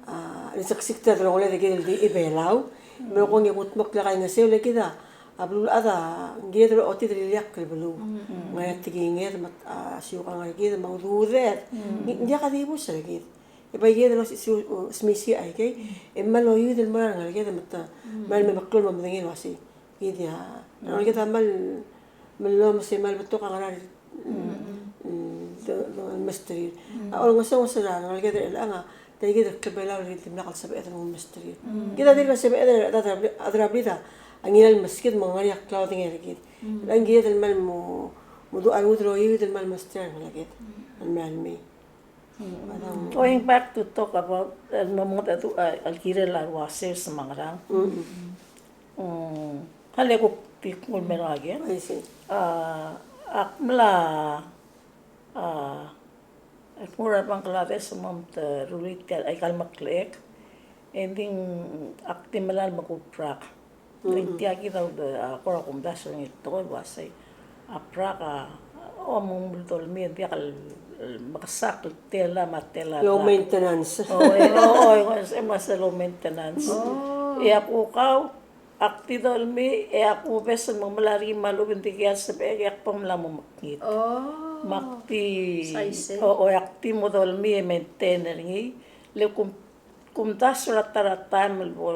a, el seksik er a delongeled er kid el di Belau. Me kung e kudmokl a kaingeseu le kid a, a beluulechad a, ng kired el otid el ileakl el beluu. Ngar er ngii a tekinged, me a, a, siukang er kid, me a ududed. Ng diak a dibus er kid. E bai kired el osiik, smisiich aikei, e kmal oiuid el mo er a rengeleked me te, kmal me meklou el mo medengei el uasei. Kid a, a rengeleked a kmal, kmal omes e kmal betok a ngerang, mm, de, de mesterir. A olengesonges er a rengeleked er chelechang a, tia kid el klebelau el dimlak el sebeched el mo mesterir. Kid a dirk sebeched el chad er a blid, chad er a blid a ngilai el meskid me ng ngar er ngii a klaodengei er kid. Chelechang kired el kmal mo, mo dua a rengud el oiuid el kmal mesterir a rengeleked. El mla el mei. Going back to talk about el mo mengedecheduch a, el kirel a uasei se me a ngerang. Mm, a le kuk di knguu el mer ngak e. I see. A, ak mla, a, ak mo er a Bangladesh me te rullii tia aika el meklechek. E ng di ak di melai el mekubrak. Ng tia kid a, a, kora kumdasu er ngii el tekoi el uasei. A brak a, o, mo mle dolmii e ng diak el, el mekesakl el tela me a tela. Low maintenance. O, e, o, o, e, e, me se low maintenance. E a kukau, ak di dolmii, e a kubes el mo melai er ngii me a lechub e ng dikea el sebechek e ak bo mla mo mekngit. Me ak di, o, o, e ak di mo dolmii e maintain er ngii, le kum Kumdasu er a ta er a taem el bo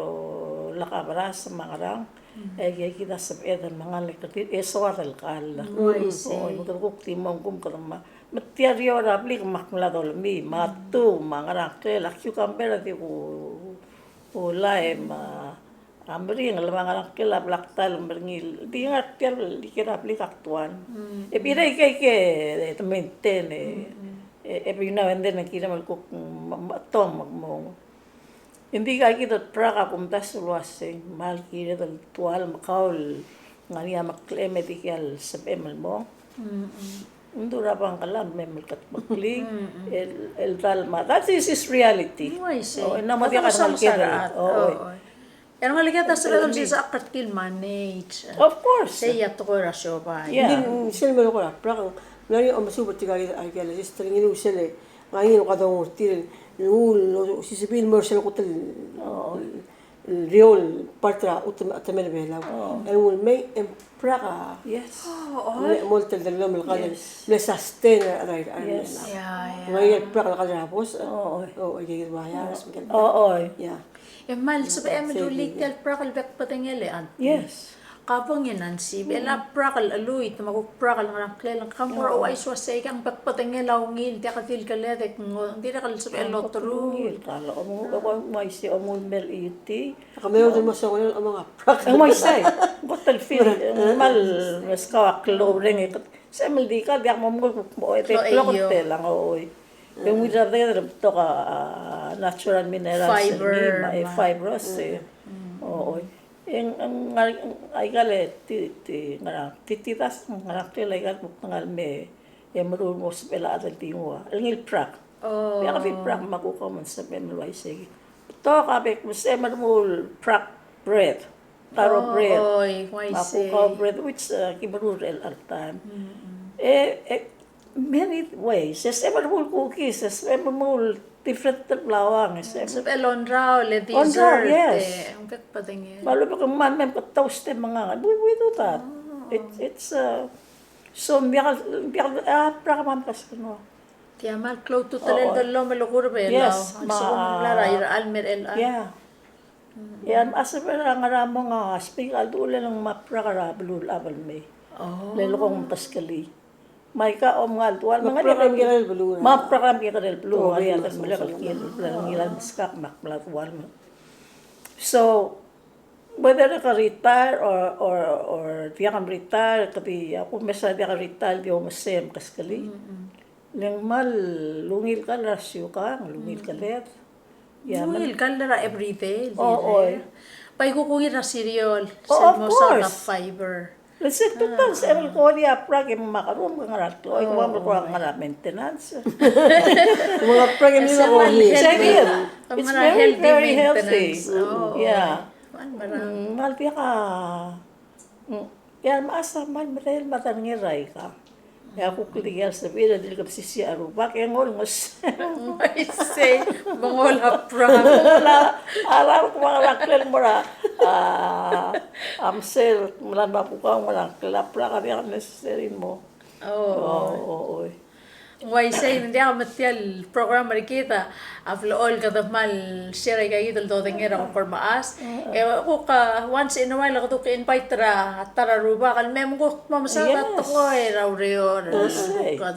lak a beras me a ngerang, e aika kid a sebeched el mengal e kede, e soad el kall. Oi, me kede kuk di mo ngkum kede ma. Me tia er eou er a blik me ak mla dolmii, me a tu, me a ngerang, klel a cucumber a di ku, kulai, me a meringel, me a ngerang, klel a blak ta el meringel. Di ngar tia el, di ker a blik ak tuan. E bira aika, aika, e te maintain, e, e, every now and then e kirem el kuk, me, me, tong, me, mo. Ng di aika kid el brak a kumdasu el uasei, me a le kired el tual me kau el ngar er ngii a meklechem e dikea el sebechem el mong. Ng di er a Bangkal a mei el ketmeklii, el, el dal me a, that is his reality. Ng uaisei. O, e ng mo diak a rengalek er a, o, e. E rengalek er a sebechem el sisechakl er tir el manage. Of course. Sei a tekoi er a siobai. Yeah. Ng di sel melekoi er a brak, ng mla er ngii a omesuub er tirka kid el archaeologist, te ngiluu sel Ngar er ngii el kuk dongu er tir el nguu el osisebii el mo er sel kot el, el real part er a chutem, chutem er a Belau. El nguu el mei e ng brak a. Yes. Ng mo teldelom el kall el mle sustain er a, er a, er a Belau. Ng ngar er ngii el brak el kall er a bos. O, oi. O, oi, oi. E kmal sebechem el rullii tia el brak el bek el bedengel e, auntie. Yes. Ka bong e Nancy, e a brak el cheluit, me a kuk brak el ngerang, klel, ng kora ouchais el uasei kang bek el bedengel a ungil, diak di el keled e ng dirrek el sebechel el oterul. Ungil, ka lo, omung, omung, uaisei, omung el mei el iti. Kemam el mo songel, omung a brak. Ng uaisei, kot el feel, ng kmal meskau a klou reng e, Sebechem el di kall, diak mo mengkol kuk mo, e te klou a telang, oi. E ungil er a bedenged el betok a, a, natural minerals, fiber, me a, e, fibers, e. O, oi. E ng, ng, ngar, aika el ti, ti, ngerang, ti, ti das, ngerang, klel aika el kuk ngar me, e meruul el mo sebechel a chad el di nguu a, el ngii el brak. Diak di brak me a kuk common sebechem el uaisei. Betok a bek, me sebechem el remuul brak bread. Taro bread. O, oi, uaisei. Me a kuk bread, which, uh, ki meruul er chelecha el taem. E, e, many ways. E sebechem el remuul cookies, e sebechem el remuul different el blauang, e sebechem. Sebechel el ongraol, e dessert, yes. E, ng bek el bedengel. Me a lechub e ng kmal mei me ke toast e mengang. We, we do that. It, it's, uh, so, ng diak, ng diak, a, brak a kmal mekesai el mo. Tia mal klou a ultutelel, oo, el dellomel el kuk er a Belau. Yes, a lsekum ng mla er a, a, irechar el mer chelechang. Yeah. Mm. E a sebechel a ngar er a mong a speak a ultutelel e ng maprak er a beluu el chad el mei. Oh. Le leko ng mkeskelii. Me aika a omngal dual, me ng ngar er ngii a, maprak er a kekerei el beluu. Maprak er a kekerei el beluu, oh, ngar er ngii a, yes, mle, yes, kele, yes, kele ngilai el meskak me ak mla dual me. So, whether ke retire or, or, or diak mretire, ke di, a kumes a diak retire, di omes e mkeskelii. Mm, mm. Le ng kmal ungil kall er a siukang, ungil, mm, kall er a, ia, ungil kall er a everyday, oh, oi. Bai kuk ungil er a cereal, oh, sel mo saod a fiber. Le sel tutau, ah, sel ko di a prak e makarum, ke ngar er a klou, oh, ke makarum, oh, ngar er a maintenance. Makarum e mle, oh, healthy. It's very, very healthy. Oh, yeah. Kmal merang. Mm, kmal diak a, mm, ia, me a sa kmal mereng me a ta er ngii er aika. E a kuk di el sebechir el dirk mesisiich a rubak e ng olengeseu. Uaisei, me ng olaprak. Ng ola, a rubak me a ngklel mo er a, a, a mesei, me a mabukau me a ngklel a prak a diak necessary el mo. Oh. Oh, oh, oh. Uaisei, ng diak me tia el program er kid a blechoel kede kmal share aika kid el dodengei er a kuk remechas. Mm. E kuk, a, once in a while kede kuk invite er a ta er a rubak el mei me kuk mo mesaod a, yes, tekoi er a ureor. Yes. Kuk, a,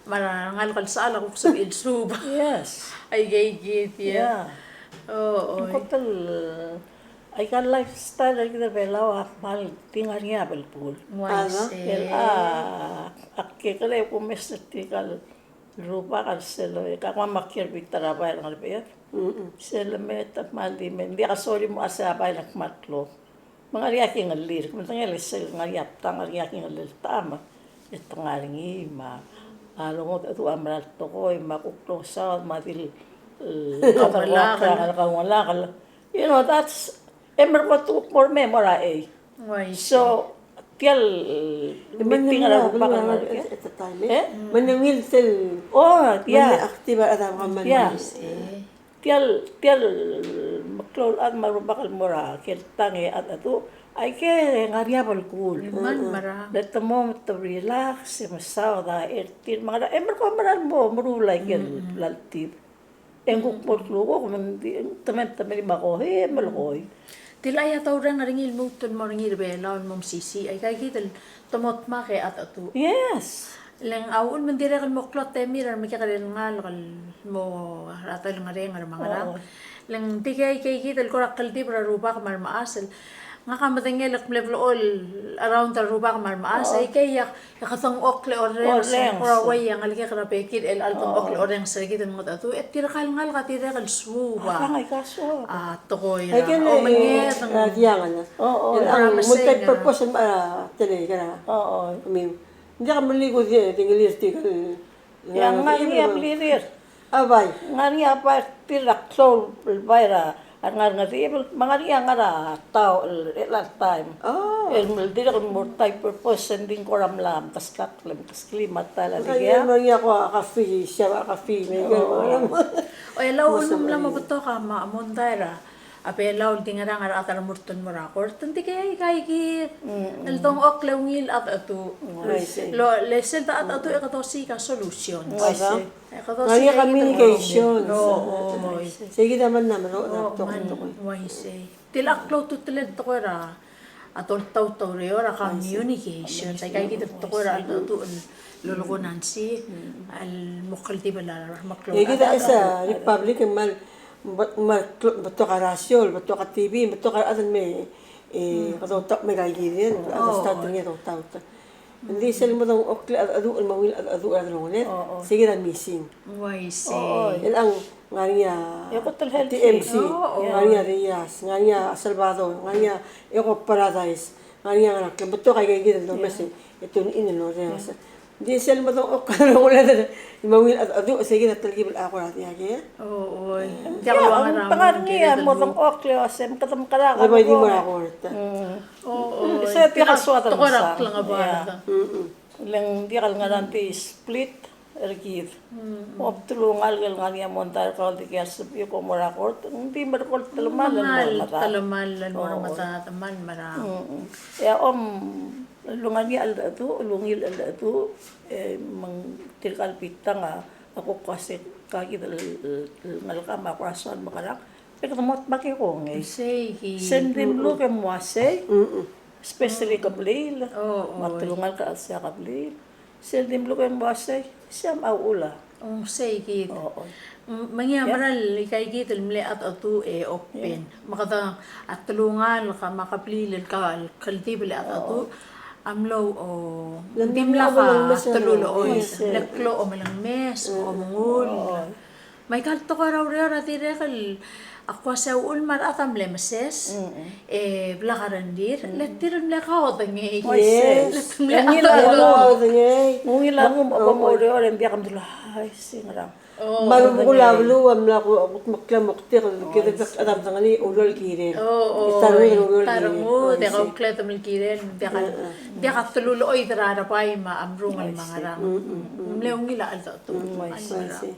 me a rengalek el sechal a kuk sebechir el suub. Yes. Aika kid, ia. Yeah. Oh, oh. Ng kot el Aika el lifestyle er kid er a Belau a kmal di ngar er ngii a belkul. Uaisei. El a, a kekerei e kumes er tirka el rubak el sel, e kuk me a kiei er bita er a bai er a Ngerbeched. Mm-mm. Sel me te kmal di me, ng diak a sorir el mo uase a bai a kmal klou. Me ng ngar er ngii a kingellir, me te ngar er ngii a sel, ngar er ngii a btang, ngar er ngii a kingellir el ta me. E te ngar er ngii me a, a longedecheduch a mera el tekoi, me a kuk klou a saod, me a di el, e, kaungelakl, kaungelakl. You know, that's, e merekong a kuk mo er a mei, mo er a ei. Uaisei. So, tia el, e, meeting er a rubak el ngar er ngii. E? Me ng ungil sel, oh, yeah, me ng active a rechad er a government. Yeah. Uaisei. Tia el, tia el meklou el chad me a rubak el mo er a ker el tang e a, a du, aike e ngar er ngii a belkul. Kmal merang. Le te mo, te relax, e mesaod a er tir, me a ngera, e merekong a mera el mo meruul aike el, mm, bla el tib. E ng kuk mo klukuk, me ng di, te me, te me di me a kohi, e melekoi. Tia el chais a taureng er ngii el lmuut el mo er ngii er a Belau el mo mesisiich, aika kid el te mo dmak e a chedecheduch. Yes. Le ng a uchul me ng dirrek el mo klou a temir a remekekerei el ngalek el mo er a ta el ngereng er a me a ngerang. Oo. Le ng di aika kid el kora kldibel er a rubak me a remechas el ngak a medengei el kmo mle blechoel around er a rubak me a remechas, oo, aikei a, a kede ngchokl e orrenges, orrenges, e kora uai a ngelekek er a bekid el chelecha el dengchokl e orrenges er kid el mengedecheduch, e tirka el ngalek a dirrek el suub a, a tekoi er a, aike el, omenged, e, a diang a, oo, el multi-purpose, a, tele, kera. Oo. I mean, ng diak a mle kuk di, di ngelir tirka el, ia, ng ngar er ngii a blirir. A bai. Ng ngar er ngii a bai, tir a klou el bai er a, a ngar er a Ngedecheduch, me ng ngar er ngii a ngar er a taoch el, el time. Oh. El, el dirrek el multi-purpose, e ng di ng kora mla meskak, le meskak el mei a ta el, ng ngar er ngii a ko a coffee, siab a coffee, me, oo, me, o, e a uchul me ng mla mo betok a, me a mondai er a a Belau el di ngerang a rechad a remurt el mo er a kort, ng di aika kid el dengchokl e ungil a chedecheduch. Uaisei. Lo, le sel ta a chedecheduch e kede osiik a solution. Uaisei. E kede osiik a communication. Oo, oo, uaisei. Sei kid a mla mo, oo, uaisei. Tia el klou a ultutelel el tekoi er a, a doltaut er a ureor a communication. Aika kid el tekoi er a chedecheduch el lolekoi a Nancy, el mo kldibel a remeklou. E kid a, as a republic, me a, me a, betok a ratio, betok a T V, betok a rechad el me, e, kede oltak me aika kid, a start er ngii a doltaut. Ng di sel mo dengchokl a chedecheduch el mo ungil a chedecheduch er a delongeled, sei kid a missing. Uaisei. Chelechang ng ngar er ngii a T M C, ng ngar er ngii a Reyes, ng ngar er ngii a Salvador, ng ngar er ngii a Eco Paradise, ng ngar er ngii a ngerang, betok aika kid el domes e tune in el orrenges. Ng di sel mo dengchokl a delongeled el mo ungil a chedecheduch, sei kid a telkib el kora diak e. Oo, oi. Ng diak a ngar er ngii a mo dengchokl el uase me kede mekerang e bai di mo er a kort. Oo, oi. Sei tia el soad el tekoi er a klengabard. Le ng diak el ngar er ngii a split er kid. Mo bdelul a ngalek el ngar er ngii a mondai er kau el dikea el sebechir el mo er a kort, ng di merekong el telemall el mo er a medad. Telemall el mo er a medad, me a merang. E a om, el ngar er ngii a cheldecheduch, el ungil cheldecheduch, e me ng tirka el bitang a A kuk uasei ka kid el, el, el ngalek me a kuk soal el mekerang, e kede mo dmak e kongei. Sei kid. Sel di mluk e mo uasei, especially kebliil, me a telungalek el chelsel a kebliil. Sel di mluk e mo uasei, se a uchul a. Ong sei kid. Me ngii a mera el ika kid el mle cheldecheduch e open. Me kede a telungalek me a kebliil el ka, el kldibel el cheldecheduch a mlo, o, ng dimlak a telulechoid, le klou a omelengmes, o, omengull. Me aika el tekoi er a ureor a dirrek el, a kuk uasei a uchul me a rechad a mle meses, e blak a rengrir, le tir el mle kaodengei. Uaisei. Le tir el mle kaodengei. Ng ungil a nguu, me a bo mo ureor e ng diak a mdulii, ai, se ngerang. Me a lechub a beluu a mla kudmeklii a moktek el kede bek el chad a medengelii a ulual kirel. E ta rengud, e ta rengud, e kaukledem el kirel, diak a, diak a telulechoid er a rebai me a mrungel me a ngerang. Ng mle ungil a cheldecheduch. Uaisei.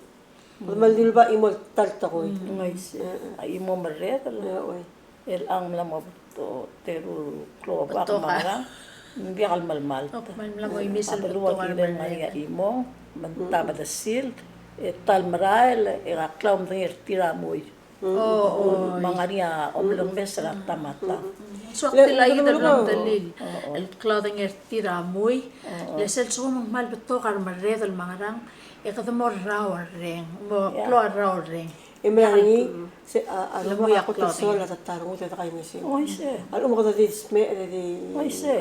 Kede mal di uleba chimo el ta el tekoi. Uaisei. A chimo merreder. Chelechang mla mo betok, teru el klou a bak me a ngerang. Ng diak el melemalt. A beluu a kirel ngar er ngii a chimong, me ng ta bedesilt, e ta el merael, e a klou a medengei er tir a mui. Me ngar er ngii a omelengmes er a ta me a ta. Soak tia el kid el mla medengei el klou a medengei er tir a mui. Le sel lsekum ng kmal betok a remerreder me a ngerang, e kede mo rrau a reng, mo klou a rrau a reng. E mera ngii, se a, a lechub a kot el soal a ta rengud e de kaingeseu. Uaisei. A lechub me kede di smecher e di kaingeseu,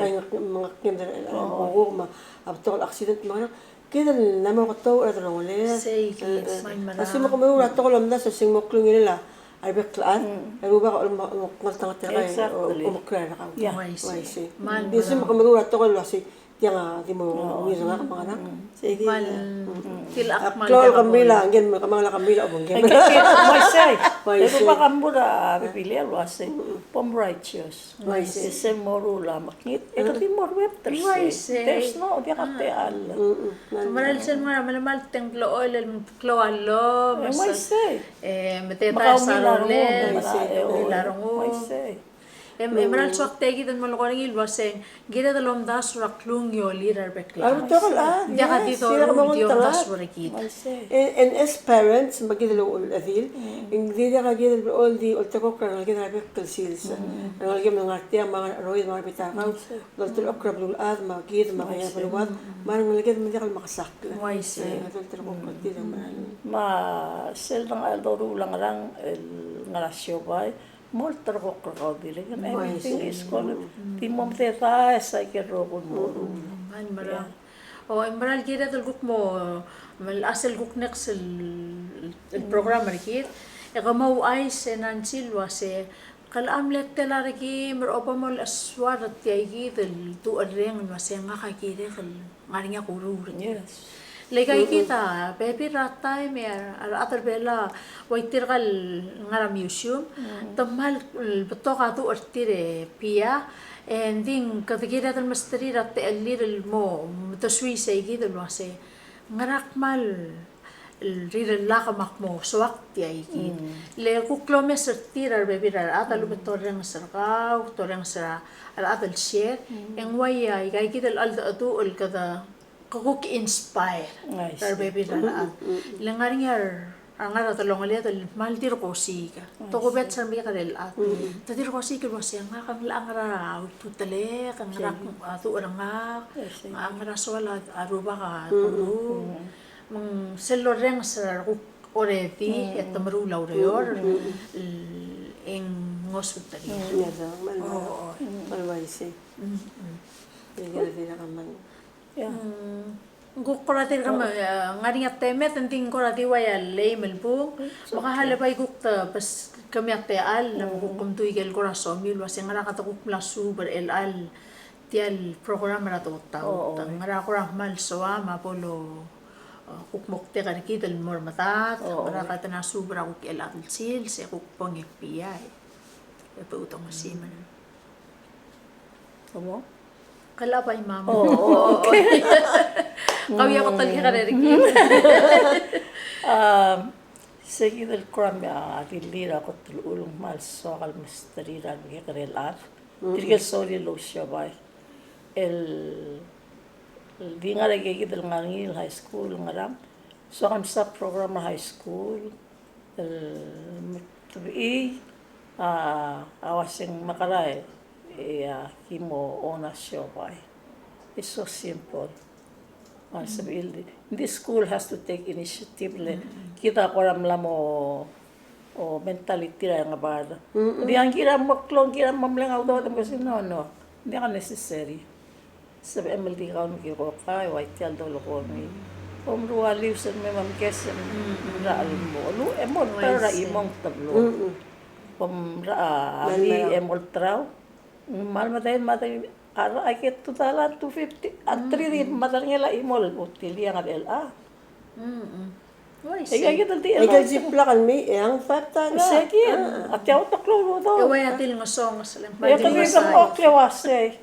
me a betok el accident me a ngerang. Kid el mla mo ketou er a delongeled. Sei kid, me ng mera. A lsekum ke meruul a tekoi el omdasu e se ng mo klungilel a rebek el chad, e Rubak a mo, mo, mo ngeltengat er kau, o, o mo klou er kau. Uaisei. Uaisei. Me a lsekum ke meruul a tekoi el uasei, tiang a di mo ungil er ngak me a ngerang. Sei kid. A klou el kemril a, ngii el kemang a kemril a obengkem. Uaisei. Uaisei. E Rubak a mo er a Biblia el uasei, bo mrighteous. Uaisei. E sel moruul a mekngit, e kede di mo ruebet er sei. Uaisei. There's no, diak a techall. Mera el sel mera, melemalt e ng blechoel el klou a llomes. Uaisei. E, me te ta e sa rolel, uaisei, e ungil a rengum. Uaisei. E, e mera el soak tia kid el melekoi er ngii el uasei, ng kired el omdasu er a klungiolir a rebek el chad. A betok el chad, diak a di doruul el di omdasu er kid. Uaisei. And, and as parents, me kid el redil, ng di diak a kid el blechoel di oltekokl er a rengeleked er a rebek el sils. Rengelekem el ngar tiang me a cheroid me a rebita er kau. Doltelechokl er a beluulechad me kid me a beluad me a rengeleked me ng diak el mekesakl. Uaisei. E, dolterekokl er tir me a. Me sel dang el doruul a ngerang el ngar er a siobai, mo olterekokl er kau dirrek, and everything is gonna, di mo mededaes aike el rokui el mo. Ng mera. O, e mera el kired el kuk mo, me a sel kuk next el, el program er kid, e ke mo ouchais e Nancy el uasei, ke locha mle tela er kim er a oba mo lechesuar er tia kid el ducherreng el uasei ngak a kirek el ngar er ngii a kuruul er kid. Yes. Le aika kid a bebil er a taem e a rechad er Belau a ua tirka el ngar er a museum, te kmal betok a duch er tir e pia, e ng di kede kired el mesterir a techellir el mo, mo medesuii sei kid el uasei ngera kmal el rirellak me ak mo soak tia kid. Le kuk lomes er tir a rebebil er a rechad a lechub e te orrenges er kau, te orrenges er a rechad el share, e ng ua aika kid el cheldecheduch el kede ke kuk inspire er a rebebil er a rechad. Le ngar er ngii a ngar er a delongeled el kmal di kuk osiik. Tokubets er a remekekerei el chad. Te di kuk osiik el uasei ngak a ngar er a ultutelek, ngera a duch er ngak, a ngera soal a Rubak a kuruul. Me ng sel lorrenges er a rekuk already e te meruul a ureor, e ng ngosuterir. Ng kuk kora tirka me, e, ngar er ngii a temed, e ng di ng kora di ua ia lei me lebong, me ka hale bai kuk te beskemiu a techall, me kuk kemdu ikel kora somiu el uasei ngera kede kuk mla suub er chelecha el tia el program er a dotaut. Ngera kora kmal soam a bo lo, e, kuk moktek er kid el mo er medad, ngera kede mla suub er a kuk chelecha el sils, e kuk bong e pia, e, e bo dongesii me. Omo? Kala bai mamo. Oh, okay. Kau ia kot el kekerei er kid. Um, se kid el kora me a dilu er a kot el uchul me a lsoak el mesterir a remekekerei el chad. Tirke el sorir el ousiobai. El, el di ngar er a kid el ngar er ngii el high school ngerang. So a msa program er a high school el mo sebechir a, a uaseng mekera e, e a ki mo own a siobai. It's so simple. A sebechir el di, this school has to take initiative le kid a kora mla mo, o mentality er a ngebard. Di a ngkir a mo klou, ngkir a mo mle ngar a udoud, e mo se no, no. Ng diak a necessary. Sebechem el di kau me ki kokai, ua tia el dolekoi. Kom rualiu sel me mkes el mla el mo. Lu, e mo olterau er a chimong teblo. Kom ra a mi e mo olterau. Mal medei, medei, a ra, aike two dollar, two fifty, a three di mederengel a chimo el butil, e a ngar er a. Oi, e sei. Aike el di, aike el di plak el mei, e a ng five dollar. Sei kid, a tia a udoud el klou el udoud. E ua a di el ngesonges el. E kemiu a mo klou a sei.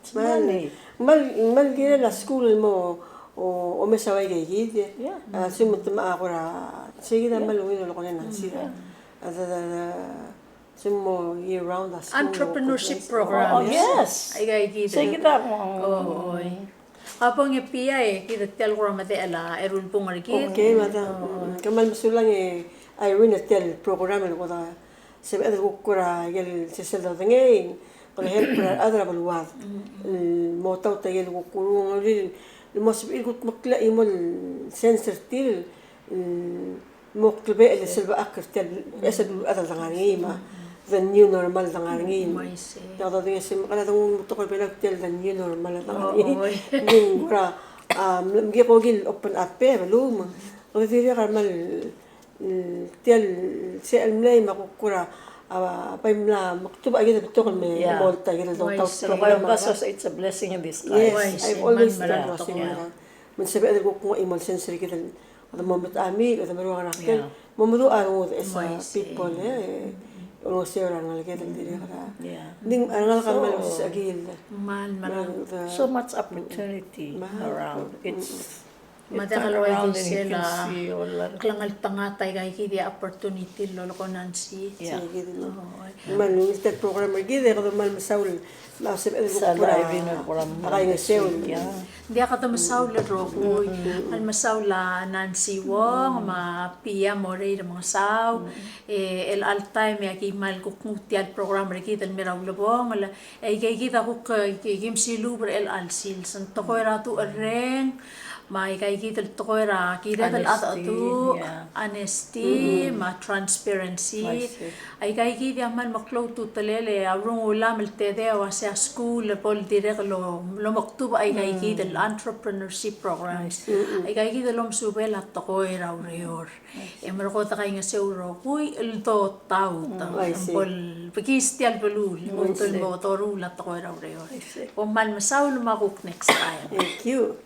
It's money. Mal, mal kirel a skuul el mo, o, omes a ua ika kid. Yeah. A, se mo te me a kora, sei kid a mal ungil el kora nang sei. A, the, the, the, se mo year round a skuul. Entrepreneurship program. Oh, yes. Aika kid. Sei kid a mo. Oi. A bong e Pia e, kid a tia el kora medechel a eru el bong er kid. Okay, madam. Kmal mesulang e Irene er tia el program el kora sebeched el kuk kora ikel sesei el dodengei, kora help er a rechad er a beluad. El mo taut a ikel kuk kurung el mo sebechir el kutmeklii a chimo el sense er tir el mo klebechel el selbechakl er tia el beches el beluulechad el dengar er ngii me a the new normal el dengar er ngii. Uaisei. Tia kede dodengei se mekera denguu el tekoi er a Belau tia el the new normal el dengar er ngii. Ng di kora, a, mle, mle kuk open up e beluu me kede dirrek el kmal tia el sel mlei me a kuk kora, a, bai mla mekdubech a kid el betok el me, yeah, mo olta kid el dotaut. It's a blessing in disguise. Yes, I've always thought the same way. Me ng sebeched el kuk nguu a chimo el sense er kid el, kede mo metamii, kede meruul a ngerakel, mo meduch a rengud as a people, e. Olengeseu er a rengalek el dirrek er a. Ng di a rengalek a kmal osisechekild. So much opportunity around. It's Me a diak el ua di sel a klengeltengat aika kid a opportunity el lolekoi a Nancy. Sei kid. Me a ungil tia el program er kid e kede kmal mesaul me a sebeched el kuk kora kaingeseu. Ng diak, kede mesaul el rokui. Kmal mesaul a Nancy Wong me a Pia Morei Remengesau. E chelecha el taem e aki kmal kuk nguu tia el program er kid el mei er a ulebongel. E aika kid a kuk, e, ki, ki mesiluub er chelecha el sils. Ng tekoi er a ducherreng, me aika kid el tekoi er a kired el cheldecheduch, honesty, me a transparency. Aika kid a kmal meklou a ultutelel e a urungulam el tedei a uasei a skuul a bo el dirrek el lo, lomekdubech aika kid el entrepreneurship programs. Aika kid el omesubel a tekoi er a ureor. E merekong e de kaingeseu el rokui el dotaut. Ng bo el bekis tia el beluu el mo doruul a tekoi er a ureor. Kom kmal mesaul me a kuk next time. Thank you.